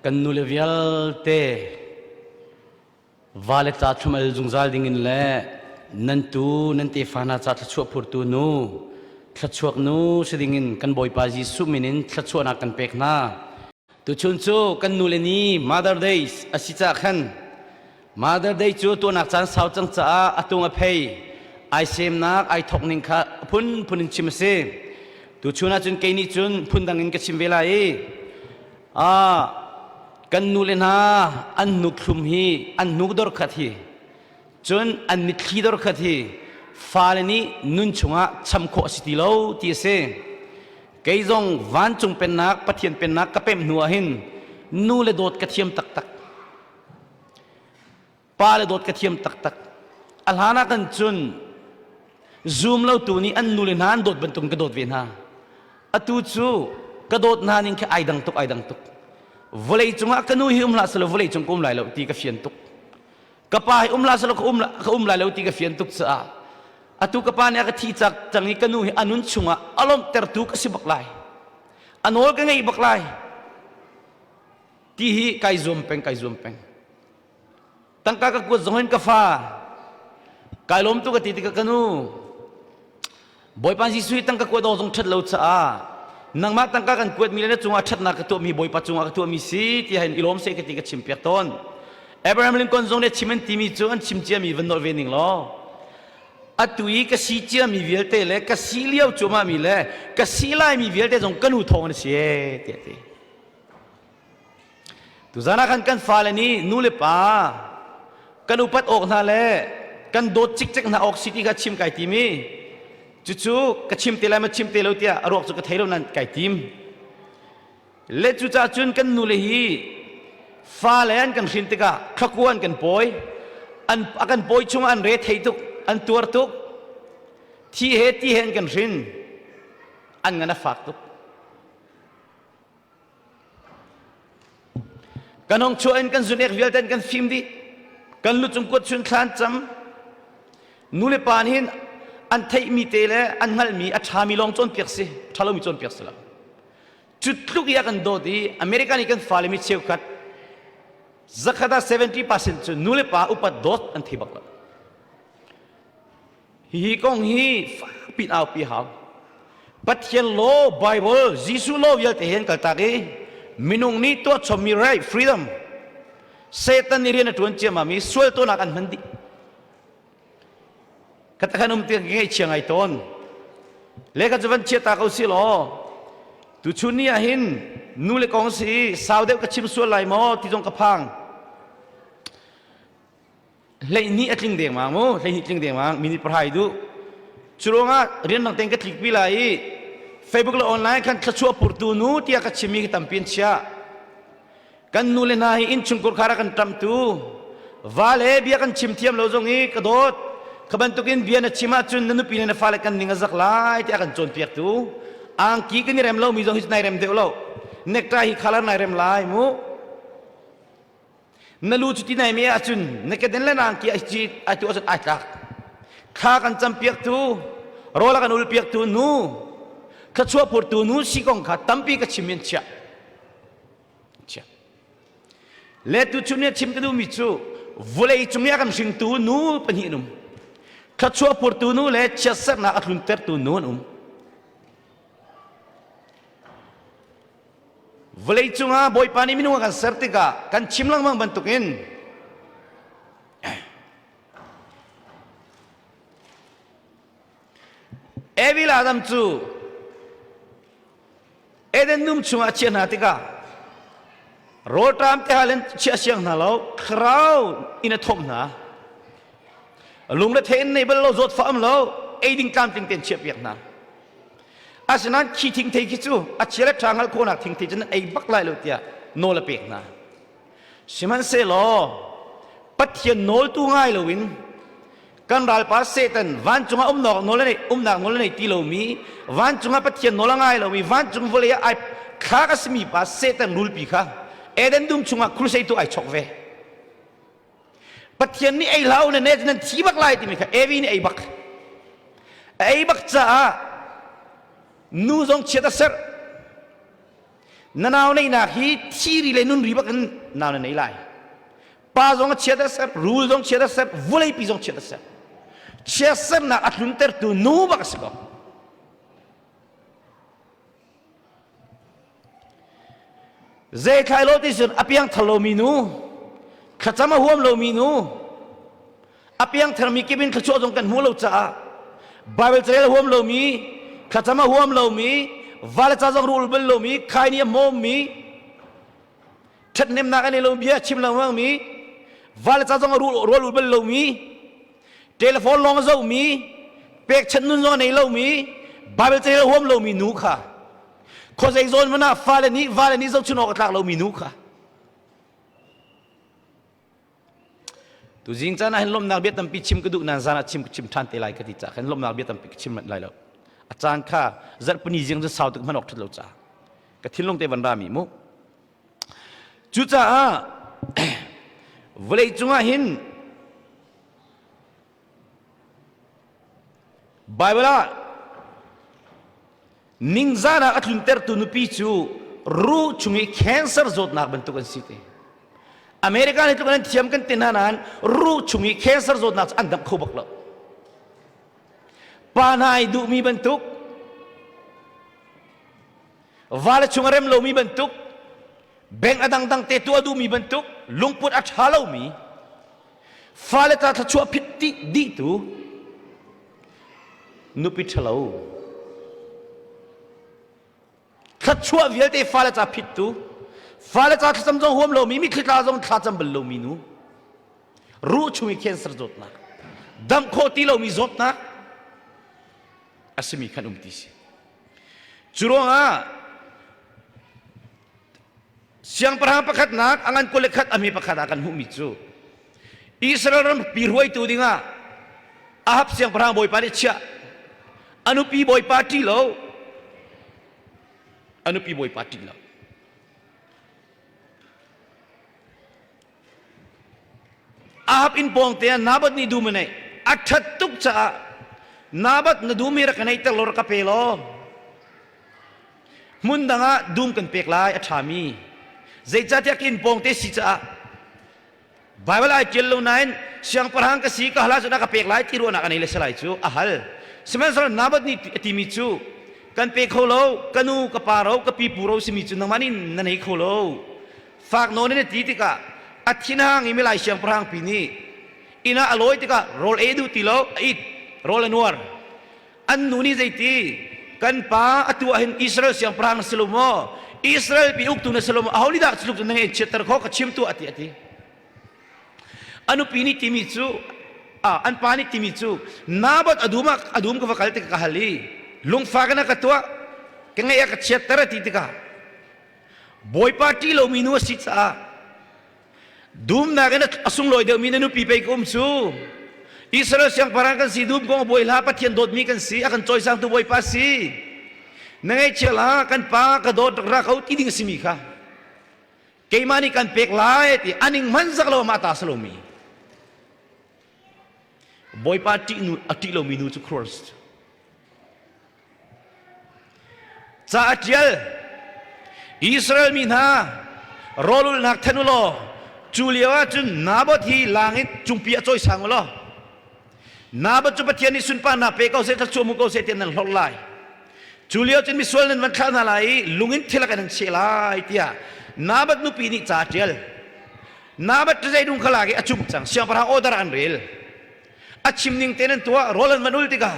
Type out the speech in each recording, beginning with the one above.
Kan nule vialte vale ca thlum al zungzal dingin le nan tu nan tefa hna ca thluachuah phurtu nu thluachuak nu si dingin kan Bawipa Jesuh min in thluachuahnak kan pek hna. Tuchun cu kan nule ni Mother Days a si caah khan Mother Day cu tuahnak caan sau cang caah a tung a phei ai semnak ai thok ning kha phunphun in chim a si. Tuchun ahcun kei nih cun phundang in ka chim ve lai i kan nule hna an hnuk thlum hi an hnuk dor khat hi cun an mitthli dor khat hi fale nih nun chungah cham khawh a si ti lo ti a si. Kei zong vancung pennak Pathian pennak ka pemh hnu ah hin nu le dawt ka thiam taktak. Pa le dawt ka thiam taktak. A hlan ah kan cun zum lo tu nih an nu le hna an dawt bantuk ka dawt ve hna. Atu cu ka dawt hna ning khi ai dang tuk ai dang tuk. Vawlei cungah ka nu hi um hlah selaw vawlei cung ka um lai lo ti ka fian tuk. Ka pa hi um hlah selaw ka um ka um lai lo ti ka fian tuk caah atu ka pa nih a ka thi cak cang i ka nu hi a nun chungah a lawmhtertu ka si bak lai. A nawl ka ngei bak lai. Ti hi kai zuam peng kai zuam peng. Tangka ka kuat zong in ka fa kai lawm tu ka ti tikah ka nu Bawipa Jesuh hi tangka kuat awk zong ṭhat lo caah nangmah tangka kan kuat mi le na cungah ṭhatnak ka tuahmi Bawipa cungah ka tuahmi si ti hin i lawm seh ka ti ka chim piak tawn. Abraham Lincoln zong nih chim an timi cu an chim ciami van nolh ve ning law atu i ka si ciami vialte le ka si lio cuahmah mi le ka si laimi vialte zong ka nu thawng an si ee tiah ti. Tuzan ah khan kan fale nih nu le pa kan upat awk hna le kan dawt cikcek hna awk si ti kha chim kai tim i cucu ka chim te lai ma chim te lo tiah a ruak cu ka thei lo nan kai tim. Le cucaah cun kan nule hi fale an kan hrin tikah thlakua an kan pawi an a kan pawi chungah an re thei tuk an tuar tuk thi he ti he an kan hrin an ngan a fak tuk. Kan hong chuah in kan zunek vialte in kan fim dih. Kan lu cung kuat chun thlan cam. Nu le pa nih hin an theihmi te le an hngalhmi a ṭhami lawng cawnpiak si, ṭha lomi cawnpiak si lo. Cu tluk i a kan dawt i America nih kan fale mi cheukhat zakhat ah 70% cu nu le pa upat dawt an thei bak lo. Hihi kong hi fakpi in aupi hau. Pathian law, Bible, Jesuh law vialte he an kaltak i minung nih tuah chommi right, freedom, Satan nih rian a ṭuan ciammam i sual tuahnak an hman dih. Khatakhan um ti ngaihchia ngai tawn. Le kha cu van chia ta ko si law tuchun ni ah hin nu le kong si sau deuh ka chim sual lai maw ti zong ka phang. 12 a tling dengmang mu 12 tling dengmang minute pahra duh cu ruangah rian dang tein ka tlik pi lai i Facebook le online khan thluachuah purtu nu tiah ka chimmi ka tampi an chiah kan nu le hna hi innchungkhar khar ah kan ṭamtu va le bia kan chim thiam lo zong i ka dawt kha bantukin bia na chim ahcun na nupi le na fale kan ning a zak lai tiah kan cawnpiaktu angki kan i rem lomi zong hi nai rem deuh lo necktie hi color nai rem lai mu Na lu cu ti nai me ahcun na keden le nang ki ai ai tu ahcun ai tlak. Thla kan campiaktu, rawl a kan ulpiaktu nu, thluachuah phurtu nu si kong kha tampi ka chim in chiah. Chiah. Le tu chun nih chim ka duhmi cu vulei cung i a kan hringtu nu pahnih an um. Thluachuah phurtu nu le chiatserhnak a tluntertu nu an um. Vawleicung ah Bawipa nih minung a kan ser tikah kan chim lengmang bantukin Evi le Adam cu Eden dum chungah a chiah hna tikah rawlṭam te hal in chiah siang hna lo thlarau in a thawmh hna lung le thei in nei bal lo zawtfah um lo ei ding tlamtling tein chiah piak hna Asinain khi thingthei khi cu a chia le ṭha hngalh khawhnak thingthei cu nan ei bak lai lo tiah nawl a pek hna. Sihmanhsehlaw Pathian nawltu ngai loin kan ralpa Satan vancung ah umnak nawl a nei umnak nawl a nei ti lomi vancung ah Pathian nawl a ngai lomi vancung vawlei ah ai thlak a simi pa Satan rulpi kha Eden dum chungah crusade tu ai chok ve. Pathian nih ei hlah u na ne nan thi bak lai timi kha Evi nih ei bak. A ei bak caah nu zong chiat a serh. Na nau neihnak hi thiri le nunri bak in nau na nei lai. Pa zong a chiat a ser, rul zong chiat a ser, vawleipi zong chiat a ser. Chiatsernak a tluntertu nu bak a si ko. Zei thlai lo ti cun a piangthar lomi nu, thlacam a huam lomi nu, a piangtharmi kip in thluachuah zong kan hmuh lo caah Bible carel a huam lomi, thlacam a huam lomi, vale ca zong rul bal lomi, khaini a hmawmmi, ṭhathnemnak a nei lo bia chim lengmangmi, vale ca zong a rual ul bal lomi, telephone lawng a zohmi, pekchanh nun zong a nei lomi, Bible carel a huam lomi nu kha khuazei zawn hmanh ah fale nih vale nih zohchun awk a tlak lomi nu kha Tuzing caan ah hin lawmhnak bia tampi chim ka duh nain zan ah chim ka chim ṭhan te lai ka ti caah khan lawmhnak bia tampi ka chim manh lai lo. A caan kha zarhpini zing cu sau tuk hman awk ṭhat lo caah ka thinlung te van rami mu. Cucaah vawlei cungah hin Baibal ah ningzahnak a tluntertu nupi cu ruh chung i cancer zawtnak bantuk an si te. America nih tluk an thiam kan ti hna nain ruh chung i cancer zawtnak cu an damh kho bak lo. Pa hna i duhmi bantuk, vale chung a rem lomi bantuk, bank a dangdang te tuah duhmi bantuk, lungput a ṭha lomi, fale ta thluachuah phit dihtu nupi ṭhalo thluachuah vialte fale ca phittu fale ca thlacam zong huam lomi mitthli tla zong thlacam bal lomi nu ruh chung i cancer zawtnak dam khawh ti lomi zawtnak a simi khan um ti si cu ruangah Siangpahrang pakhatnak a ngan 21 a mi pakhat ah kan hmuhmi cu Israel ram pi hruaitu dingah Ahab siangpahrang bawipa nih chiah a nupi bawipa ṭih lo a nupi bawipa ṭih lo Ahab inn pawng te ah Naboth nih dum a neih a ṭhat tuk caah Naboth na dum hi rak ka neihter law rak ka pe law Hmun dang ah dum kan pek lai a ṭhami. Zeicahtiah ka inn pawngte si caah Baibal ai ṭial lo nain siangpahrang ka si ka hal ahcun a ka pek lai ti ruahnak a nei le si lai cu a hal. Sihmanhsehlaw Naboth nih a timi cu kan pe kho lo, ka nu, ka pa ro, ka pipu ro simi cu nangmah nih na nei kho lo. Fak nawn in a ti tikah a thinhang i milai siangpahrang pi nih inn ah a lawi tikah rawl ei duh ti lo, a it, rawl a nuar. An nu nih zeiti kan pa atu ah hin Israel siangpahrang na si lo maw? Israel pi uktu na si lo maw? Aho nih dah cu tluk na ngeih chiatter kho ka chim tuah ti a ti. A nupi nih timi cu an pa nih timi cu Naboth a dum ah a dum ka va kal tik ka hal i lungfak in a ka tuah ka ngeih a ka chiatter a ti tikah Bawipa ṭih lomi nu a si caah Dumnak in a sunglawi deuhmi na nupi pei ka um cu. Israel siangpahrang kan si dum kong a buai hlah Pathian dawtmi kan si a kan cawisangtu Bawipa si. Na ngaihchia hlah kan pa ka dawt rak ra ko ti ding a simi kha keimah nih kan pek lai ti aning hman zak lo amah ta salomi Bawipa ṭih nu a ṭih lomi nu cu Christ Ca a ṭial. Israel mi hna rawlulhnak thanh u law cu lio ah cun Naboth hi lang in cungpi a cawisang u law Naboth cu Pathian nih sunparnak pe ko seh thluachuah hmu ko seh tiah nan hlorh lai. Cu lio cun misual nan van thlah hna lai i lung in thil a kan cheh lai tiah Naboth nupi nih ca a ṭial. Naboth cu zeidung kha lak i a cumh cang siangpahrang order an rel. A chim ning te nan tuah rawl an van ul tikah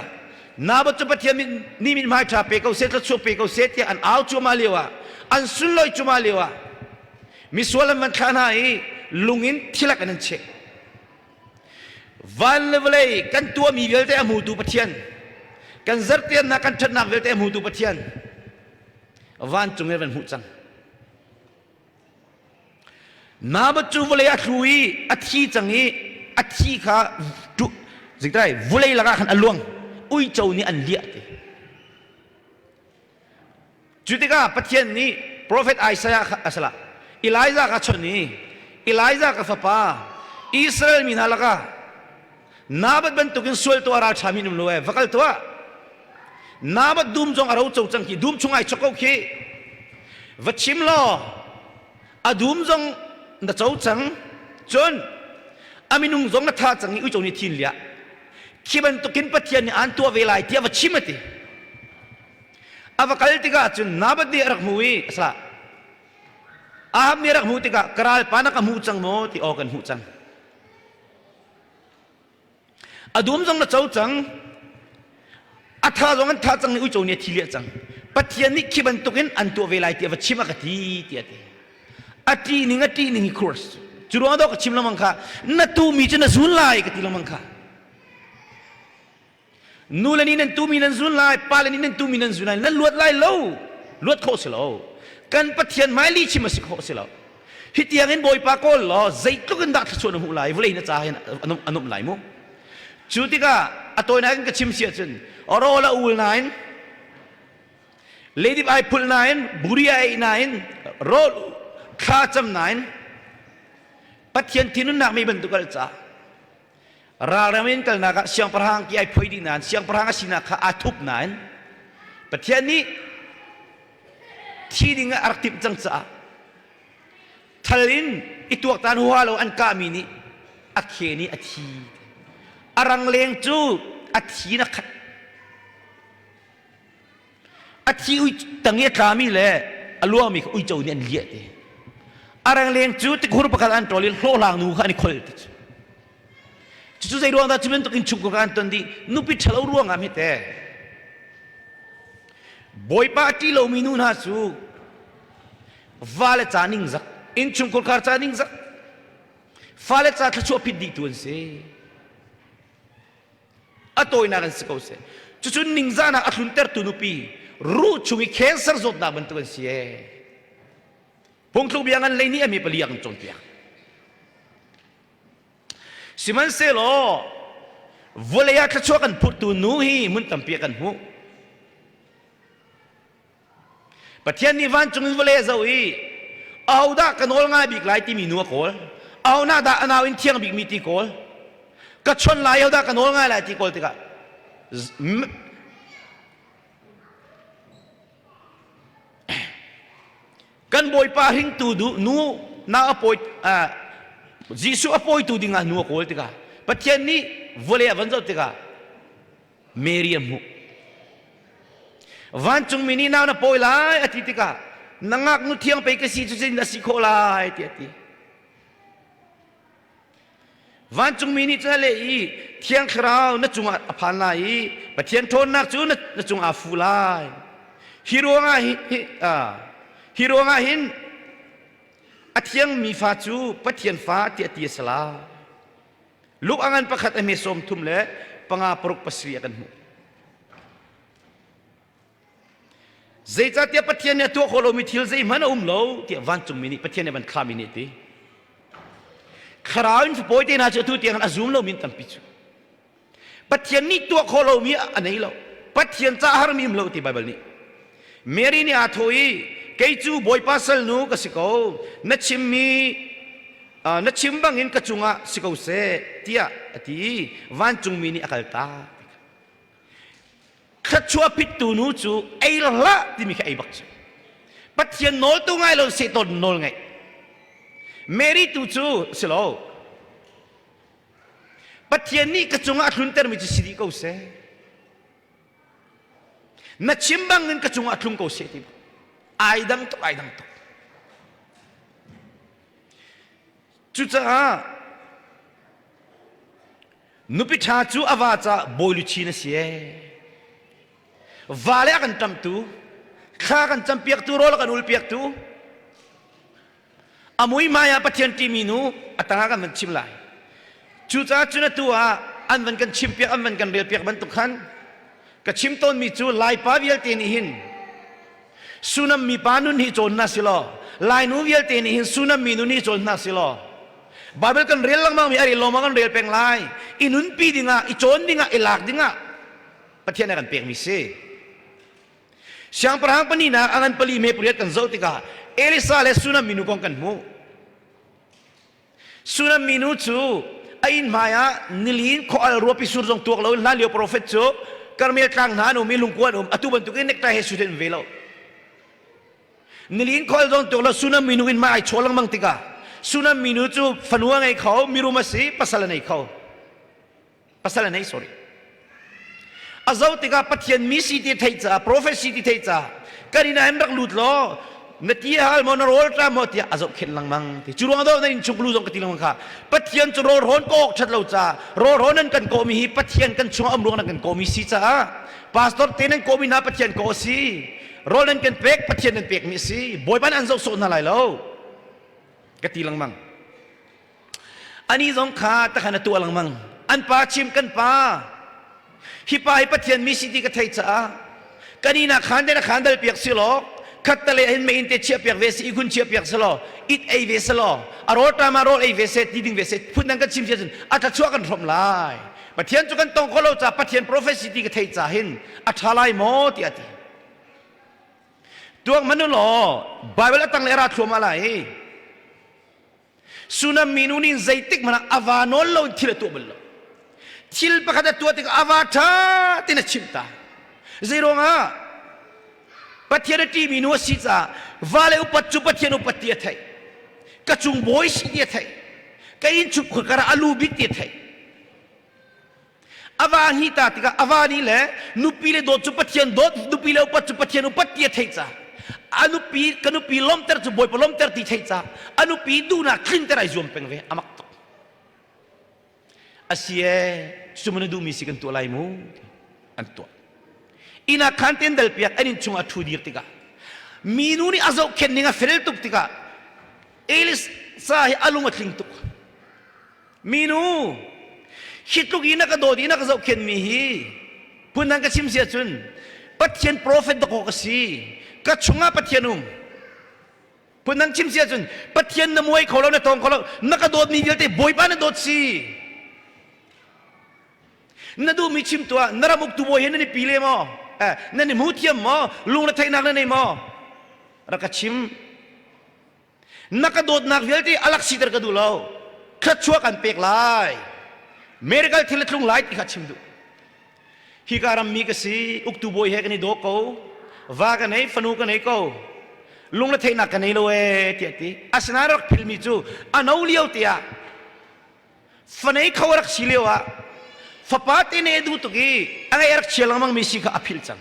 Naboth cu Pathian nih mithmai ṭha pe ko seh thluachuah pe ko seh tiah an au cuahmah lio ah an sunlawi cuahmah lio ah misual an van thlah hna i lung in thilak in an cheh van le vawlei kan tuahmi vialte a hmutu Pathian kan zarhtiannak kan ṭhatnak vialte a hmutu Pathian vancung in van hmuh cang Naboth cu vawlei a tlu i a thi cang i a thi kha zingtai vawlei lakah khan a luang uico nih an liah ti cu tikah Pathian nih profet Isaiah kha asala Elijah kha chawnh i Elijah ka fapa Israel mi hna lakah Naboth bantukin sual tuah ral ṭhami um lo ee va kal tuah Naboth dum zong a ro co cang khi dum chung ai chok ko khi. Va chim law a dum zong na co cang cun a minung zong na tha cang i uico nih thin liah khi bantukin Pathian nih aan tuah ve lai tiah va chim a ti. A va kal tikah cun Nabath nih a rak hmu i asala Ahab nih a rak hmuh tikah ka ralpa na ka hmu cang maw ti aw kan hmuh cang. A dum zong na co cang. A tha zong an tha cang i uico nih a thi liah cang. Pathian nih khi bantukin an tuah ve lai tiah va chim a ka ti tiah a ti. A ṭih ning a ṭih ning hi course. Cu ruang dawh ka chim lengmang kha na tumi cu na zun lai ka ti lengmang kha. Nu le nih nan tumi nan zun lai, pa le nih nan tumi nan zun lai, nan luat lai lo. Luat khawh si lo. Kan Pathian hmai chim a si khawh si lo. Hi tiang in Bawipa kawl law zeitluk in dah thluachuah na hmuh lai, vawlei na ca hin a nuam lai mu. Cu tikah a tawinak in ka chim si ahcun rawl a ul nain leidip ai phulh nain buri a ei nain rawl thla cam nain Pathian thinunnak mi bantuk al ca ralram in kalnak ah siangpahrang ki ai phoi dih nain siangpahrang a sinak kha aa thup nain Pathian nih thi ding ah a rak timh cang caah thal in i tuaktan huaha lo an kahmi nih a khen i a thi a rangleng cu a thi in a khat a thi ui tang i a tlami le a luangmi kha uico nih an liah te a rangleng cu tikhur pakhat an ṭawl i hlawhhlang nu kha an i khol ti cu cucu zei ruang dah cu bantuk in chungkhar an ton dih nupi ṭhalo ruangah hme te Bawipa a ṭih lomi nu hna cu vale ca ningzak, innchungkhar ca ningzak, fale ca thluachuah phit dihtu an si. A tawinak an si ko seh. Cucu ningzahnak a tluntertu nupi ruh chung i cancer zawtnak bantuk an si ee. Phungthluk bia ngan lei nih a mi pali a kan cawnpiak. Sihmanhsehlaw vawlei ah thluachuah kan phurhtu nu hi hmun tampi ah kan hmuh. Pathian nih vancung in vawlei a zoh i ahodah ka nawl ngai bik lai timi nu a kawl. Ahodah dah a nau in thiang bikmi ti kawl. Ka chon lai ahodah ka nawl ngai lai ti kawl tikah Kan Bawipa hringtu du nu na a pawi Jesuh a pawitu dingah nu a kawl tikah Pathian nih vawlei a van zoh tikah Mary a hmuh. Vancungmi nih nau na pawi lai a ti tikah na ngaknu thiang pei ka si cu zeitin a si khawh lai tiah a ti. Vancungmi nih cun a leh i Thiang Thlarau na cungah a phan lai i Pathian ṭhawnnak cu na, na cungah a fu lai. Hi ruangah hi, hi, uh, hi ruangah hin a thiangmi fa cu Pathian fa tiah ti a si lai. Luke a ngan pakhat a hme sawm thum le panga paruk pasarih a kan hmuh. Zeicahtiah Pathian nih a tuah khawh lomi thil zeihmanh a um lo tiah vancungmi nih Pathian nih van thlami nih a ti. Thlarau in fapawi te hna cu atu tiang a zum lomi an tampi cu. Pathian nih tuah khawh lomi a nei lo. Pathian ca harmi um lo ti Baibal nih. Mary nih aa thawh i kei cu Bawipa salnu ka si ko na chimmi na chim bangin ka cungah si ko seh tiah a ti i vancungmi nih a kaltak. Thluachuah pittu nu cu ei hlah timi kha ei bak cu. Pathian nawl tu ngai lo Satan nawl ngaih. Mary tu cu si lo. Pathian nih ka cungah a tluntermi cu si dih ko seh. Na chim bangin ka cungah a tlung ko seh ti. Ai dang tuk ai dang tuk. Cucaah Nupi ṭha cu a va caah bawi luchin a si ee. Va le a kan ṭamhtu, thla kan campiaktu, rawl a kan ulpiaktu, a muihmai ah Pathian ṭihmi nu a tangah kan van chim lai. Cucaah cun atu ah an van kan chimpiak, an van kan relpiak bantuk khan ka chim tawnmi cu Laipa vialte nih hin Sunam mipa nun hi cawn hna si law Lainu vialte nih hin Sunam mi nun hi cawn hna si law Bible kan rel lengmang mi a rel lawng kan rel peng lai i nunpi dingah i cawn dingah i lak dingah Pathian a kan pekmi si Siangpahrang paninak a ngan pali me pariat kan zoh tikah Elisa le Sunam minu kong kan hmuh Sunam minu cu a inn hmai ah nilin khual ruapi sur zong tuak lo in hlan lio profet cu Karmel tlang hna an um i lungkua an um atu bantukin necktie he suit an um ve lo. Nilin khol zong tuk lo Sunam minu in ma ai chaw lengmang tikah Sunam minu cu fanu a ngei kho, mirum a si, pasal a nei kho. Pasal a nei sorry. A zo tikah Pathian mi si ti theih caah prophet si ti theih caah kan inn ah hin rak lut law na ti hal maw na rawl ṭam maw tiah a zohkhenh lengmang ti cu ruang do na innchung lu zong ka ti lengmang kha Pathian cu rawl rawn kawk ṭhat lo caah rawl rawn nan kan kawhmi hi Pathian kan chungah um ruang nan kan kawhmi si caah pastor te nan kawhmi hna Pathian kawh a si rawl nan kan pek Pathian nan pekmi a si Bawipa nih an zoh sawh hna lai lo ka ti lengmang Ani zong kha takhan a tuah lengmang. An pa chim kan pa. Hi pa hi Pathian mi si ti ka thei caah kan inn ah khan den a khan dal piak si law khat tale hin mei in te chiah piak ve si ihkhun chiah piak si law it ei ve si law a rawl ṭam ah rawl ei ve se ti ding ve se phun dang kan chim sia cun a thlachuah kan hrawm lai Pathian cu kan tong kho lo ca Pathian prophecy ti ka thei ca hin a ṭha lai maw tiah a ti tuak manu law Bible a tang le a ra thluahmah lai Sunam minu nih zeitik hmanh ah a va nawl lo in thil a tuah bal lo. Thil pakhat a tuah tikah a va ṭha tin a chimh ta. Zeiruangah Pathian a ṭihmi nu a si caah va le upat cu Pathian upat ti a theih. Ka cung bawi si ti a theih. Ka innchungkhar kar ah a lu bik ti a theih. A va hi ta tikah a va nih le nupi le dawt cu Pathian dawt, nupi le upat cu Pathian upat ti a theih caah a nupi ka nupi lawmhter cu Bawipa lawmhter ti theih caah a nupi duhnak tlinter ai zuam peng ve a mak tuk. A si ee cucu na duhmi si kan tuah lai mu an tuah. Inn ah khan ten dal piak an inn chung a ṭhu dir tikah minu nih a zohkhenh ning a fel tuk tikah Elis sa hi a lung a tling tuk. Minu, hi tluk i na ka dawt i na ka zohkhenhmi hi phundang ka chim si ahcun Pathian profet dawkaw ka si. Ka chungah Pathian um. Phundang chim si ahcun Pathian na muai kho lo, na tawng kho lo, na ka dawtmi vialte Bawipa na dawt si. Na duhmi chim tuah, na ram uktu bawi he nan i pi le maw? Eh, nan i hmu thiam maw? Lungretheihnak na nei maw? Rak ka chim. Na ka dawtnak vialte a lak siter ka duh lo. Thluachuah kan pek lai. Miracle thil a tlung lai ti kha chim duh. Hika rammi ka si, uktu bawi he kan i daw ko. Va ka nei, fanu ka nei ko. Lung le theihnak ka nei lo ee tiah ti. Asinain rak philmi cu a no lio tiah fanei kho rak si lio ah fapa te ne duh tuk i a ngeih rak chia lengmang mi si kha a philh cang.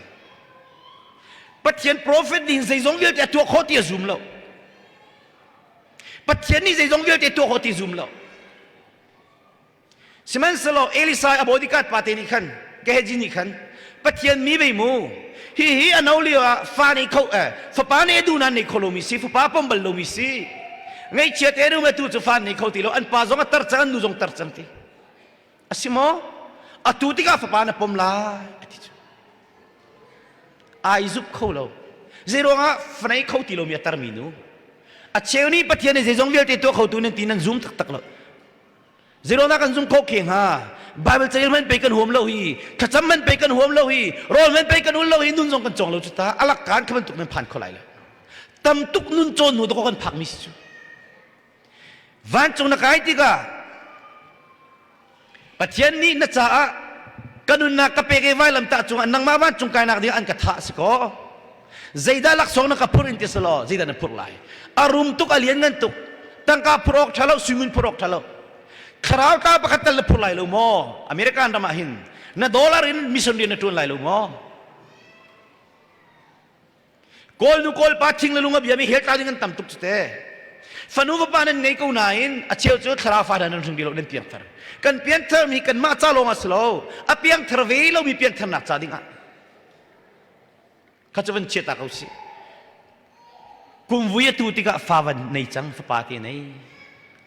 Pathian prophet nih zeizong vialte a tuah khawh ti a zum lo. Pathian nih zeizong vialte tuah khawh ti zum lo. Sihmanhsehlaw Elisa a bodyguard pa te nih khan Gehazi nih khan Pathian mi vei mu hi hi a no lio ah fa nei kho eh, fapa ne du nan nei kho lomi si fapa pom bal lomi si ngaihchia te rum tu cu fa nei kho ti lo an pa zong a tar cang an nu zong tar cang ti a si maw atu tikah fapa na pom lai a ti cu ai zup kho lo zeiruangah fanei kho ti lomi a tarmi nu a cheu nih Pathian nih zeizong vialte tuah khotu nan ti nan zum taktak lo Zeiruangah kan zum khawh khe hnga? Bible cair man pei kan huam lo hi, thlacam man pei kan huam lo hi, rawl man pei kan ul lo hi, nun zong kan cawng lo cu ta. Alak kaan kha bantuk nan phan kho lai lo. Tam tuk nun cawn hnu dawkaw kan phak mi si cu. Vancung na kai tikah Pathian nih na caah ka nunnak ka pek i vailamtah cungah nangmah vancung kainak ding an ka thah si kaw zeidah laksawng na ka phurh in ti selaw zeidah na phurh lai a rum tuk a lianngan tuk tangka phurh awk ṭha lo suimin phurh awk ṭha lo thlarau ta pakhat tal na phur lai lo maw American ram ah hin na dollar in mission rian na ṭuan lai lo maw kawl nu kawl pa thing le lung a biami hel tla ding an tam tuk cu te fanu fapa nan ngei ko nain a cheu cu thlarau fa nan hring lo nan piangthar kan piangthar mi kanmah ca lawng a si lo a piangthar ve lomi piangtharnak ca ding ah kha cu van chia ta ko si kum vui atu tikah fa van nei cang fapa te nei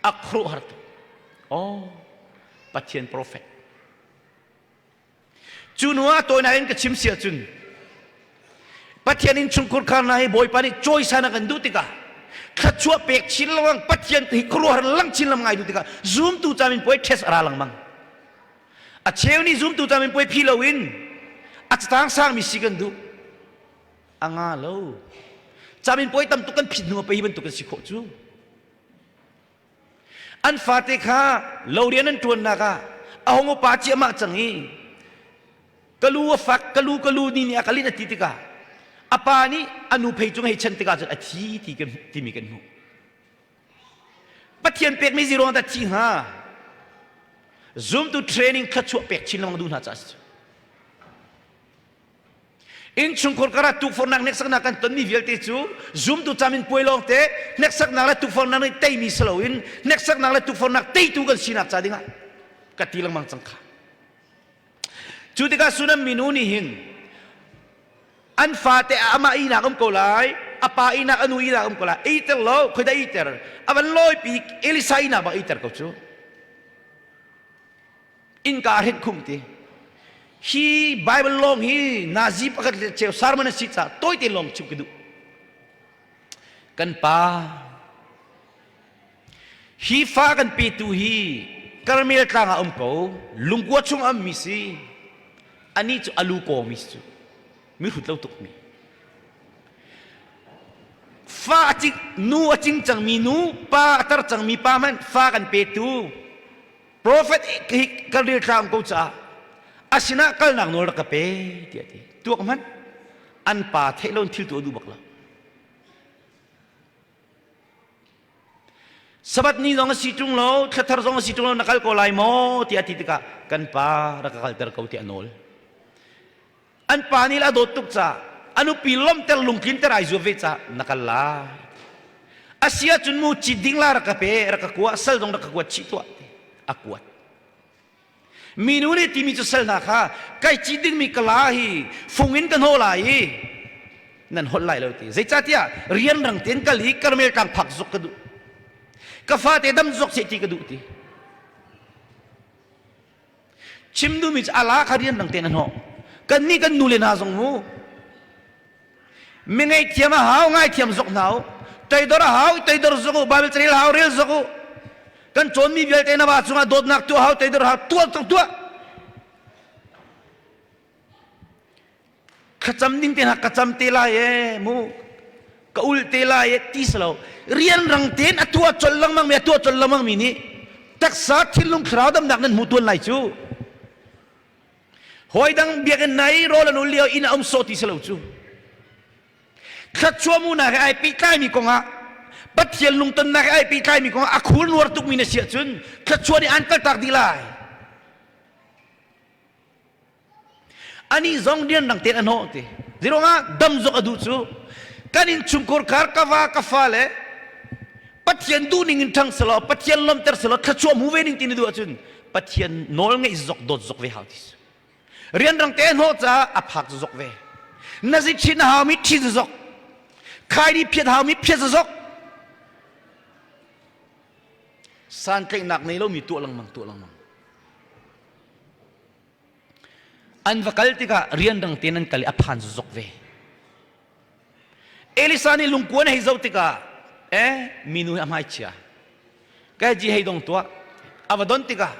a khruh har tuk oh pathian prophet cu nu ah tawinak in ka chim sia cun pathian in chungkhur khar na hi bawipa nih cawisan a kan duh tikah thluachuah pek chin lengmang pathian hi khuaruahhar lang chin lam ngai duh tikah zumtu camin puai test a ra lengmang A cheu nih zumtu camin puai phi loin a catang sangmi si kan duh. A nga lo. Camin puai tam tuk kan phit hnu ah pei bantuk kan si khawh cu. An fate kha lo rian an ṭuannak ah a hung upa ciahmah cang i ka lu a fak ka lu ka lu ni nih a ka linh a ti tikah a. A pa nih a nu phei cung hei chan tikah cun a thi ti kan timi kan hmuh. Pathian pekmi ziruang dah thi hnga? Zumtu training thluachuah pek chin lengmang duh hna caah si. Innchungkhar karah tukforhnak hneksaknak kan tonmi vialte cu zumtu cam in puai lawngte hneksaknak le tukforhnak nih teimi si loin hneksaknak le tukforhnak teitu kan sinak ca dingah ka ti lengmang cang kha. Cu tikah Sunam minu nih hin an fate amah ihnak um ko lai, a pa ihnak a nu ihnak um ko lai, iter lo, khoi dah iter, a van lawipi Elisa ihnak bak iter ko cu. Innka a hrenh khum ti. Hi Bible lawng hi nazi pakhat le cheu sermon a si caah tawite lawng chim ka duh. Kan pa hi fa kan petu hi Karmel tlang ah um ko lungkua chung am mi si ani cu alu kaw mi si cu mi hrut lo tuk mi fa a cing nu a cing cangmi nu pa a tar cangmi pa hmanh fa kan petu Prophet hi kan rel tlang ko caah a sinah kalnak nawl rak ka pe tiah ti tuak hmanh an pa theih lo thil tu a duh bak lo Sabbath ni zong a si ṭung lo thlathar zong a si ṭung lo na kal ko lai maw tiah ti tikah kan pa rak ka kalter ko tiah a nawl an pa nih a dawt tuk caah a nupi lawmhter lungtlinter ai zuam ve caah na kal lai a si ahcun mu cit ding la rak ka pe rak ka kua sal zong rak ka kuat chih tuah ti a kuat minu nih timi cu sal hna kha kai cit dingmi ka la hi fung in ka hnawh lai i nan holh lai lo ti zeicahtiah rianrang tein kal i Karmel tlang phak zuk ka duh ka fate dam zok seh ti ka duh ti Chim duhmi cu ala kha rianrang tein a hnawh. Kannih kan nu le hna zong mu mi ngaihthiam a hau ngaithiam zok hna u toidor a hau toidor zok u Bible carel hau rel zok u kan cawnmi vialte na va cungah dawtnak tuah hau toidor hau tuah tuah Thlacam ding te hna ka cam te lai e mu ka ul te lai e ti si lo rianrang tein a tuah colh lengmang mi a tuah colh lengmang mi nih taksa thinlung thlarau damnak nan hmu tuan lai cu hawi dang biakinn nai rawl an ul lio inn a um sawh ti si lo cu thluachuah munak he ai pehtlaimi kongah Pathian lungtonnak he ai pehtlaimi kongah a khul nuar tukmi na si ahcun thluachuah nih an kaltak dih lai Anih zong rianrang tein a hnawh ti. Zeiruangah dam zok a duh cu kan innchungkhar khar ka va ka fale Pathian duhning in ṭhang selaw Pathian lawmter selaw thluachuah hmu ve ning ti na duh ahcun Pathian nawl ngeih zok dawt zok ve hau ti si. Rianrang te a hnawh caah a phak zok ve. Na zi ṭhin a haumi ṭhin zok. Khaini phiat haumi phiat zok. Santlaihnak nei lomi tuah lengmang tuah lengmang. An va kal tikah rianrang tein an kal i a phan zok ve. Elisa nih lungkuan hei zoh tikah eh minu hi a hmai chia. Keji hei dong tuah. A va don tikah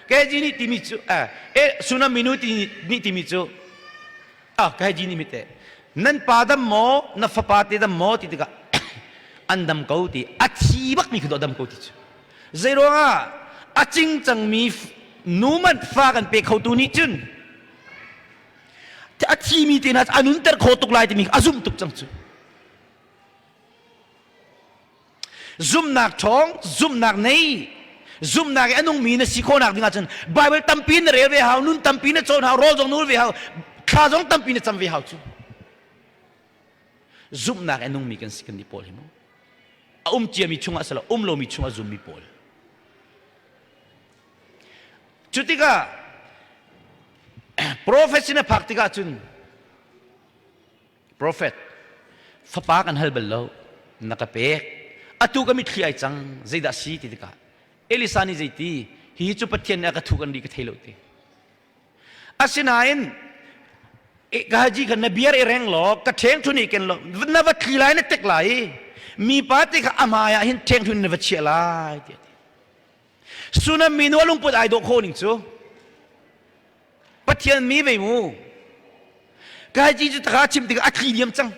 Keji nih timi cu eh, eh Sunam minu ti nih timi cu ah Keji nih mite nan pa dam maw na fapa te dam maw ti tikah an dam ko ti a thi bak mi khi dam ko ti cu Zeiruangah a cingcangmi nu man fa kan pe khotu nih cun a thimi te hna a nunter kho tuk lai timi a zumh tuk cang cu. Zumhnak ṭhawng, zumhnak nei, zumhnak i a nungmi na si khawhnak ding ahcun Bible tampi na rel ve hau, nun tampi na cawn hau, rawl zong na ul ve hau, thla zong tampi na cam ve hau cu. Zumhnak i a nungmi kan si kan nih pawl hi mu. A um ciami chungah si lo um lomi chungah zummi pawl. Cu tikah prophet sin a phak tikah cun prophet fapa kan hal bal lo na ka pek atu ka mitthli ai cang zeidah si ti tikah Elisa nih zeiti hihi cu Pathian nih a ka thu kan ri ka thei lo ti Asinain ka haji kha na biar i reng law ka ṭheng ṭhun i ken law na va thli lai na tek lai i mipa te kha a hmai ah hin ṭheng ṭhun na va chiah lai tiah ti. Sunam minu a lungput ai dawh khawh ning cu Pathian mi vei mu ka haji cu taka chim tikah a thli diam cang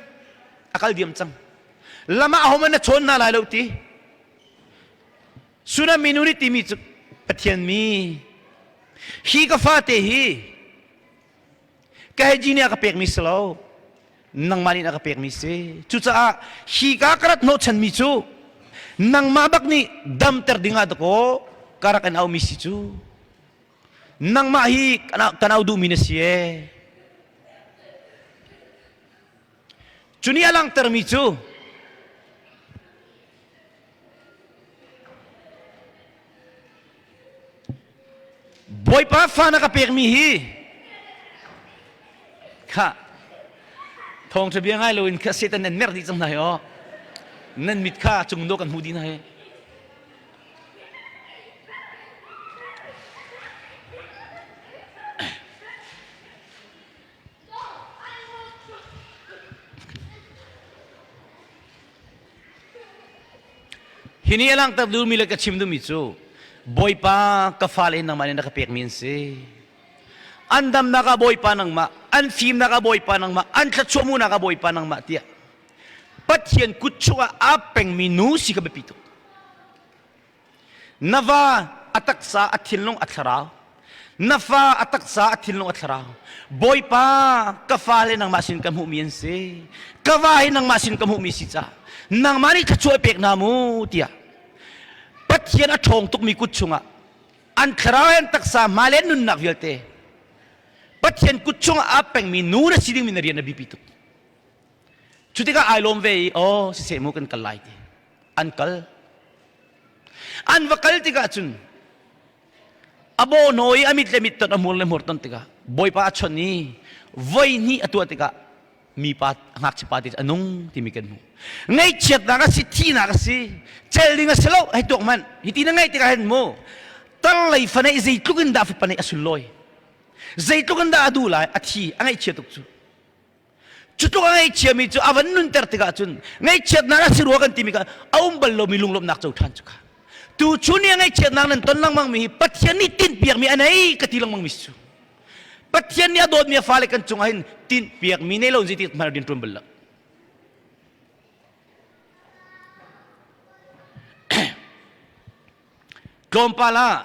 a kal diam cang lam ah ahohmanh na chawn hna lai lo ti Sunam minu nih timi cu Pathian mi Hi ka fate hi ka hei nih a ka pekmi si lo. Nangmah nih na ka pekmi si. Cucaah hi ka ka rat hnawhchanmi cu nangmah bak nih damter dingah dakaw ka rak in aumi si cu. Nangmah hi kan au duhmi na si ee. Cu nih a langhtermi cu Bawipa fa na ka pekmi hi kha thawngṭha bia ngai loin kha Satan nan merh dih cang hna hi aw. Nan mit kha cung dawh kan hmuh dih hna hi. Hi nih a langhter duhmi le ka chim duhmi cu Bawipa ka fale nangmah nih na ka pekmi an si. An damnak ah Bawipa nangmah, an fimnak ah Bawipa nangmah, an thluachuah hmuhnak ah Bawipa nangmah tiah Pathian kut chungah aa pengmi nu si ka biapi tuk. Na va a taksa a thinlung a thlarau. Na fa a taksa a thinlung a thlarau. Bawipa ka fale nangmah sin ka hmuhmi an si. Ka va hi nangmah sin ka hmuhmi si ca. Nangmah nih thluachuah pek hna mu tiah. Pathian a ṭhawng tukmi kut chungah an thlarau an taksa hma le nunnak vialte Pathian kut chungah aa pengmi nu na si dingmi na rian a biapi tuk. Cu tikah ai lawm ve i aw siseh mu kan kal lai ti. An kal. An va kal tikah cun a bawhnaw i a mit le mit ton a hmur le hmur ton tikah Bawipa a chawnh i voi hnih a tuah tikah mipa ngakchia pa te a nung timi kan hmuh. Ngaihchiatnak a si, thihnak a si, cel ding a si lo, hei tuak hmanh. Hi ti na ngaih tikah hin mu tar lei fa neih zeitluk in dah fapa neih a sunlawi. Zeitluk in dah a duh lai, a thi, a ngaihchia tuk cu. Cu tluk a ngaihchiami cu a van nunter tikah cun ngaihchiatnak a si rua kan timi kha a um bal lomi lunglawmhnak co ṭhan cu kha. Tu chun i a ngaihchiatnak nan ton lengmang mi hi Pathian nih tinhpiakmi a nei ka ti lengmang mi si cu. Pathian nih a dawtmi a fale kan cungah hin tinhpiakmi nei lo zeiti hmanh rian ṭuan bal lo. Tlawmpal ah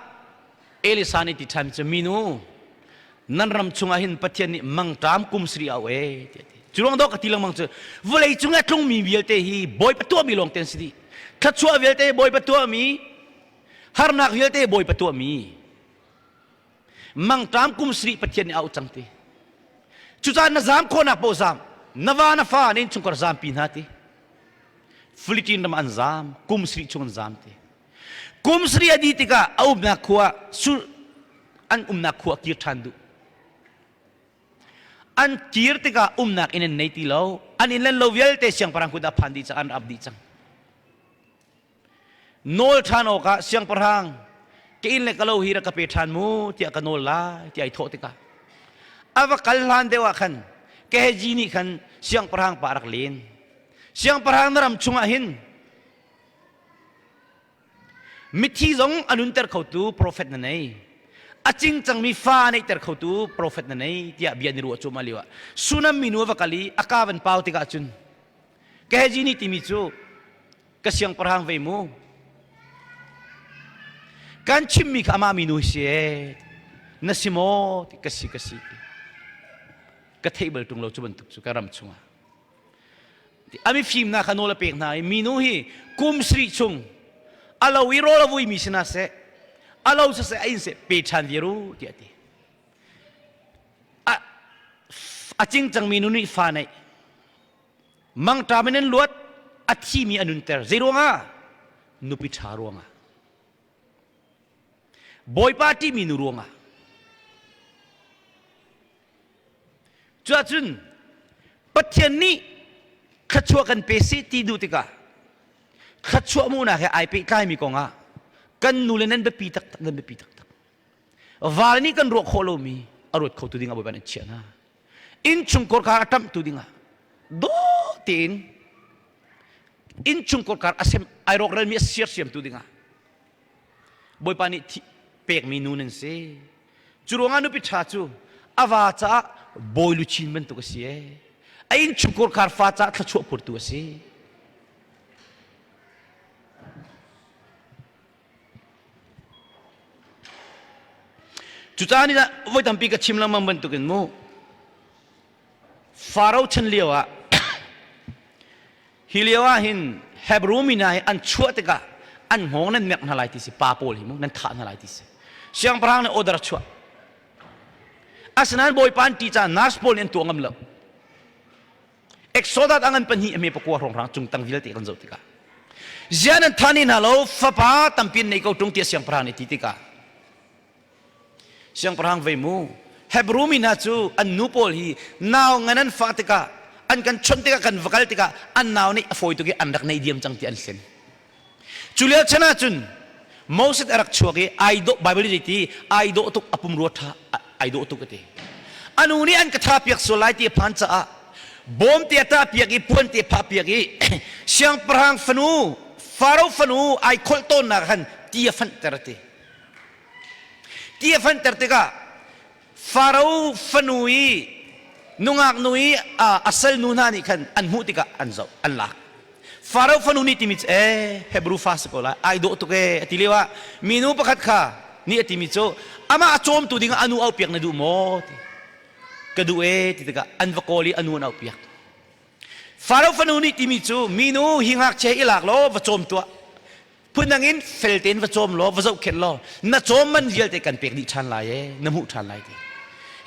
Elisa nih ti ṭhan cu minu nan ram chungah hin Pathian nih mangṭam kum sarih au e tiah ti. Cu ruang dawh ka ti lengmang cu vawlei cung i a tlungmi vialte hi Bawipa tuahmi lawng te an si dih. Thluachuah vialte Bawipa tuahmi, harnak vialte Bawipa tuahmi. Mangṭam kum sarih Pathian nih a auh cang ti. Cucaah na zaam khawhnak paoh zaam, na va na fa na innchungkhar zaampi hna ti. Philippine ram an zaam, kum sarih chung an zaam ti. Kum sarih a dih tikah a umnak khua sur an umnak khua kir ṭhan duh. An kir tikah umnak inn an nei ti lo. An inn le lo vialte siangpahrang kut ah phan dih cang, an ap dih cang. Nawl ṭhan awkah siangpahrang ka inn le ka lo hi rak ka pe ṭhan mu tiah ka nawl lai tiah ai thawh tikah a va kal hlan deuh ah khan Gehazi nih khan siangpahrang pa a rak len. Siangpahrang na ram chungah hin Mithi zong a nunter khotu profet na nei. A cingcangmi fa a neihter khotu profet na nei tiah bia an i ruah cuahmah lioah Sunam minu a va kal i a ka van pau tikah cun Gehazi nih timi cu ka siangpahrang ve mu kan chimmi kha amah minu hi si ee na si maw ti ka si ka si ti ka theih bal ṭung lo cu bantuk cu ka ram chungah A mifimnak kha nawl a pek hna i minu hi kum sarih chung a lo i rawl a vuimi si hna seh, a lo siseh a inn seh pe ṭhan viar u tiah a ti. A, a cingcangmi nu nih fa neih. Mangṭam in an luat, a thimi a nunter. Zei ruangah? Nupi ṭha ruangah. Bawipa ṭihmi nu ruangah. Cuahcun Pathian nih thluachuah kan pe seh ti duh tikah thluachuah hmuhnak he ai pehtlaimi kongah kan nu le nan biapi taktak nan biapi taktak. Val nih kan ruah khawh lomi a ruat khotu dingah Bawipa nih a chiah hna. Innchungkhar kha a ṭamhtu dingah daw tein innchungkhar kar a sem ai rawkralmi a siarsiamtu dingah Bawipa nih pekmi nu nan si. Cu ruangah nupi ṭha cu a va caah bawi luchin bantuk a si ee. A innchungkhar khar fa caah thluachuah phurtu a si. Cucaah nih voi tampi ka chim lengmang bantukin mu Faro chan lio ah. Hi lio ah hin Hebrew mi hna hi an chuah tikah an hngawng nan mek hna lai ti si pa pawl hi mu nan thah hna lai ti si. Siangpahrang nih order a chuah. Asinain Bawipa an ṭih caah nurse pawl nih an tuah ngam lo. Exodus a ngan pahnih a hme pakua hrawnghrang cungtang vialte kan zoh tikah zian an thah ni hna lo fapa tampi an nei ko ṭung tiah siangpahrang nih ti tikah siangpahrang vei mu Hebrew mi hna cu an nu pawl hi nau ngan an fah tikah an kan chawnh tikah kan va kal tikah an nau nih a fawi tuk i an rak nei diam cang ti an hlen Cu lio chan ahcun Moses a rak chuak i ai dawh Bible nih ti ai dawh tuk a pumrua ṭha ai dawh tuk a ti. A nu nih an ka tha piak sual lai ti a phan caah bawm te a tah piak i puan te phah piak i siangpahrang fanu Faro fanu ai kholh tawnnak khan ti a fanhter a ti. Ti a fanhter tikah Faro fanu i nungak nu i a salnu hna nih khan an hmuh tikah an zoh an lak. Faro fanu nih timi cu ee Hebrew fa si ko lai ai dawh tuk ee a ti lio ah minu pakhat kha nih a timi cu amah a cawmtu ding ah a nu auhpiak na duh maw ti ka duh ee ti tikah an va kawl i a nu an auhpiak. Faro fanu nih timi cu minu hi ngakchia i lak law va cawm tuah Phundang in fel tein va cawm law va zohkhenh law na cawm man vialte kan pek dih ṭhan lai ee na hmuh ṭhan lai ti.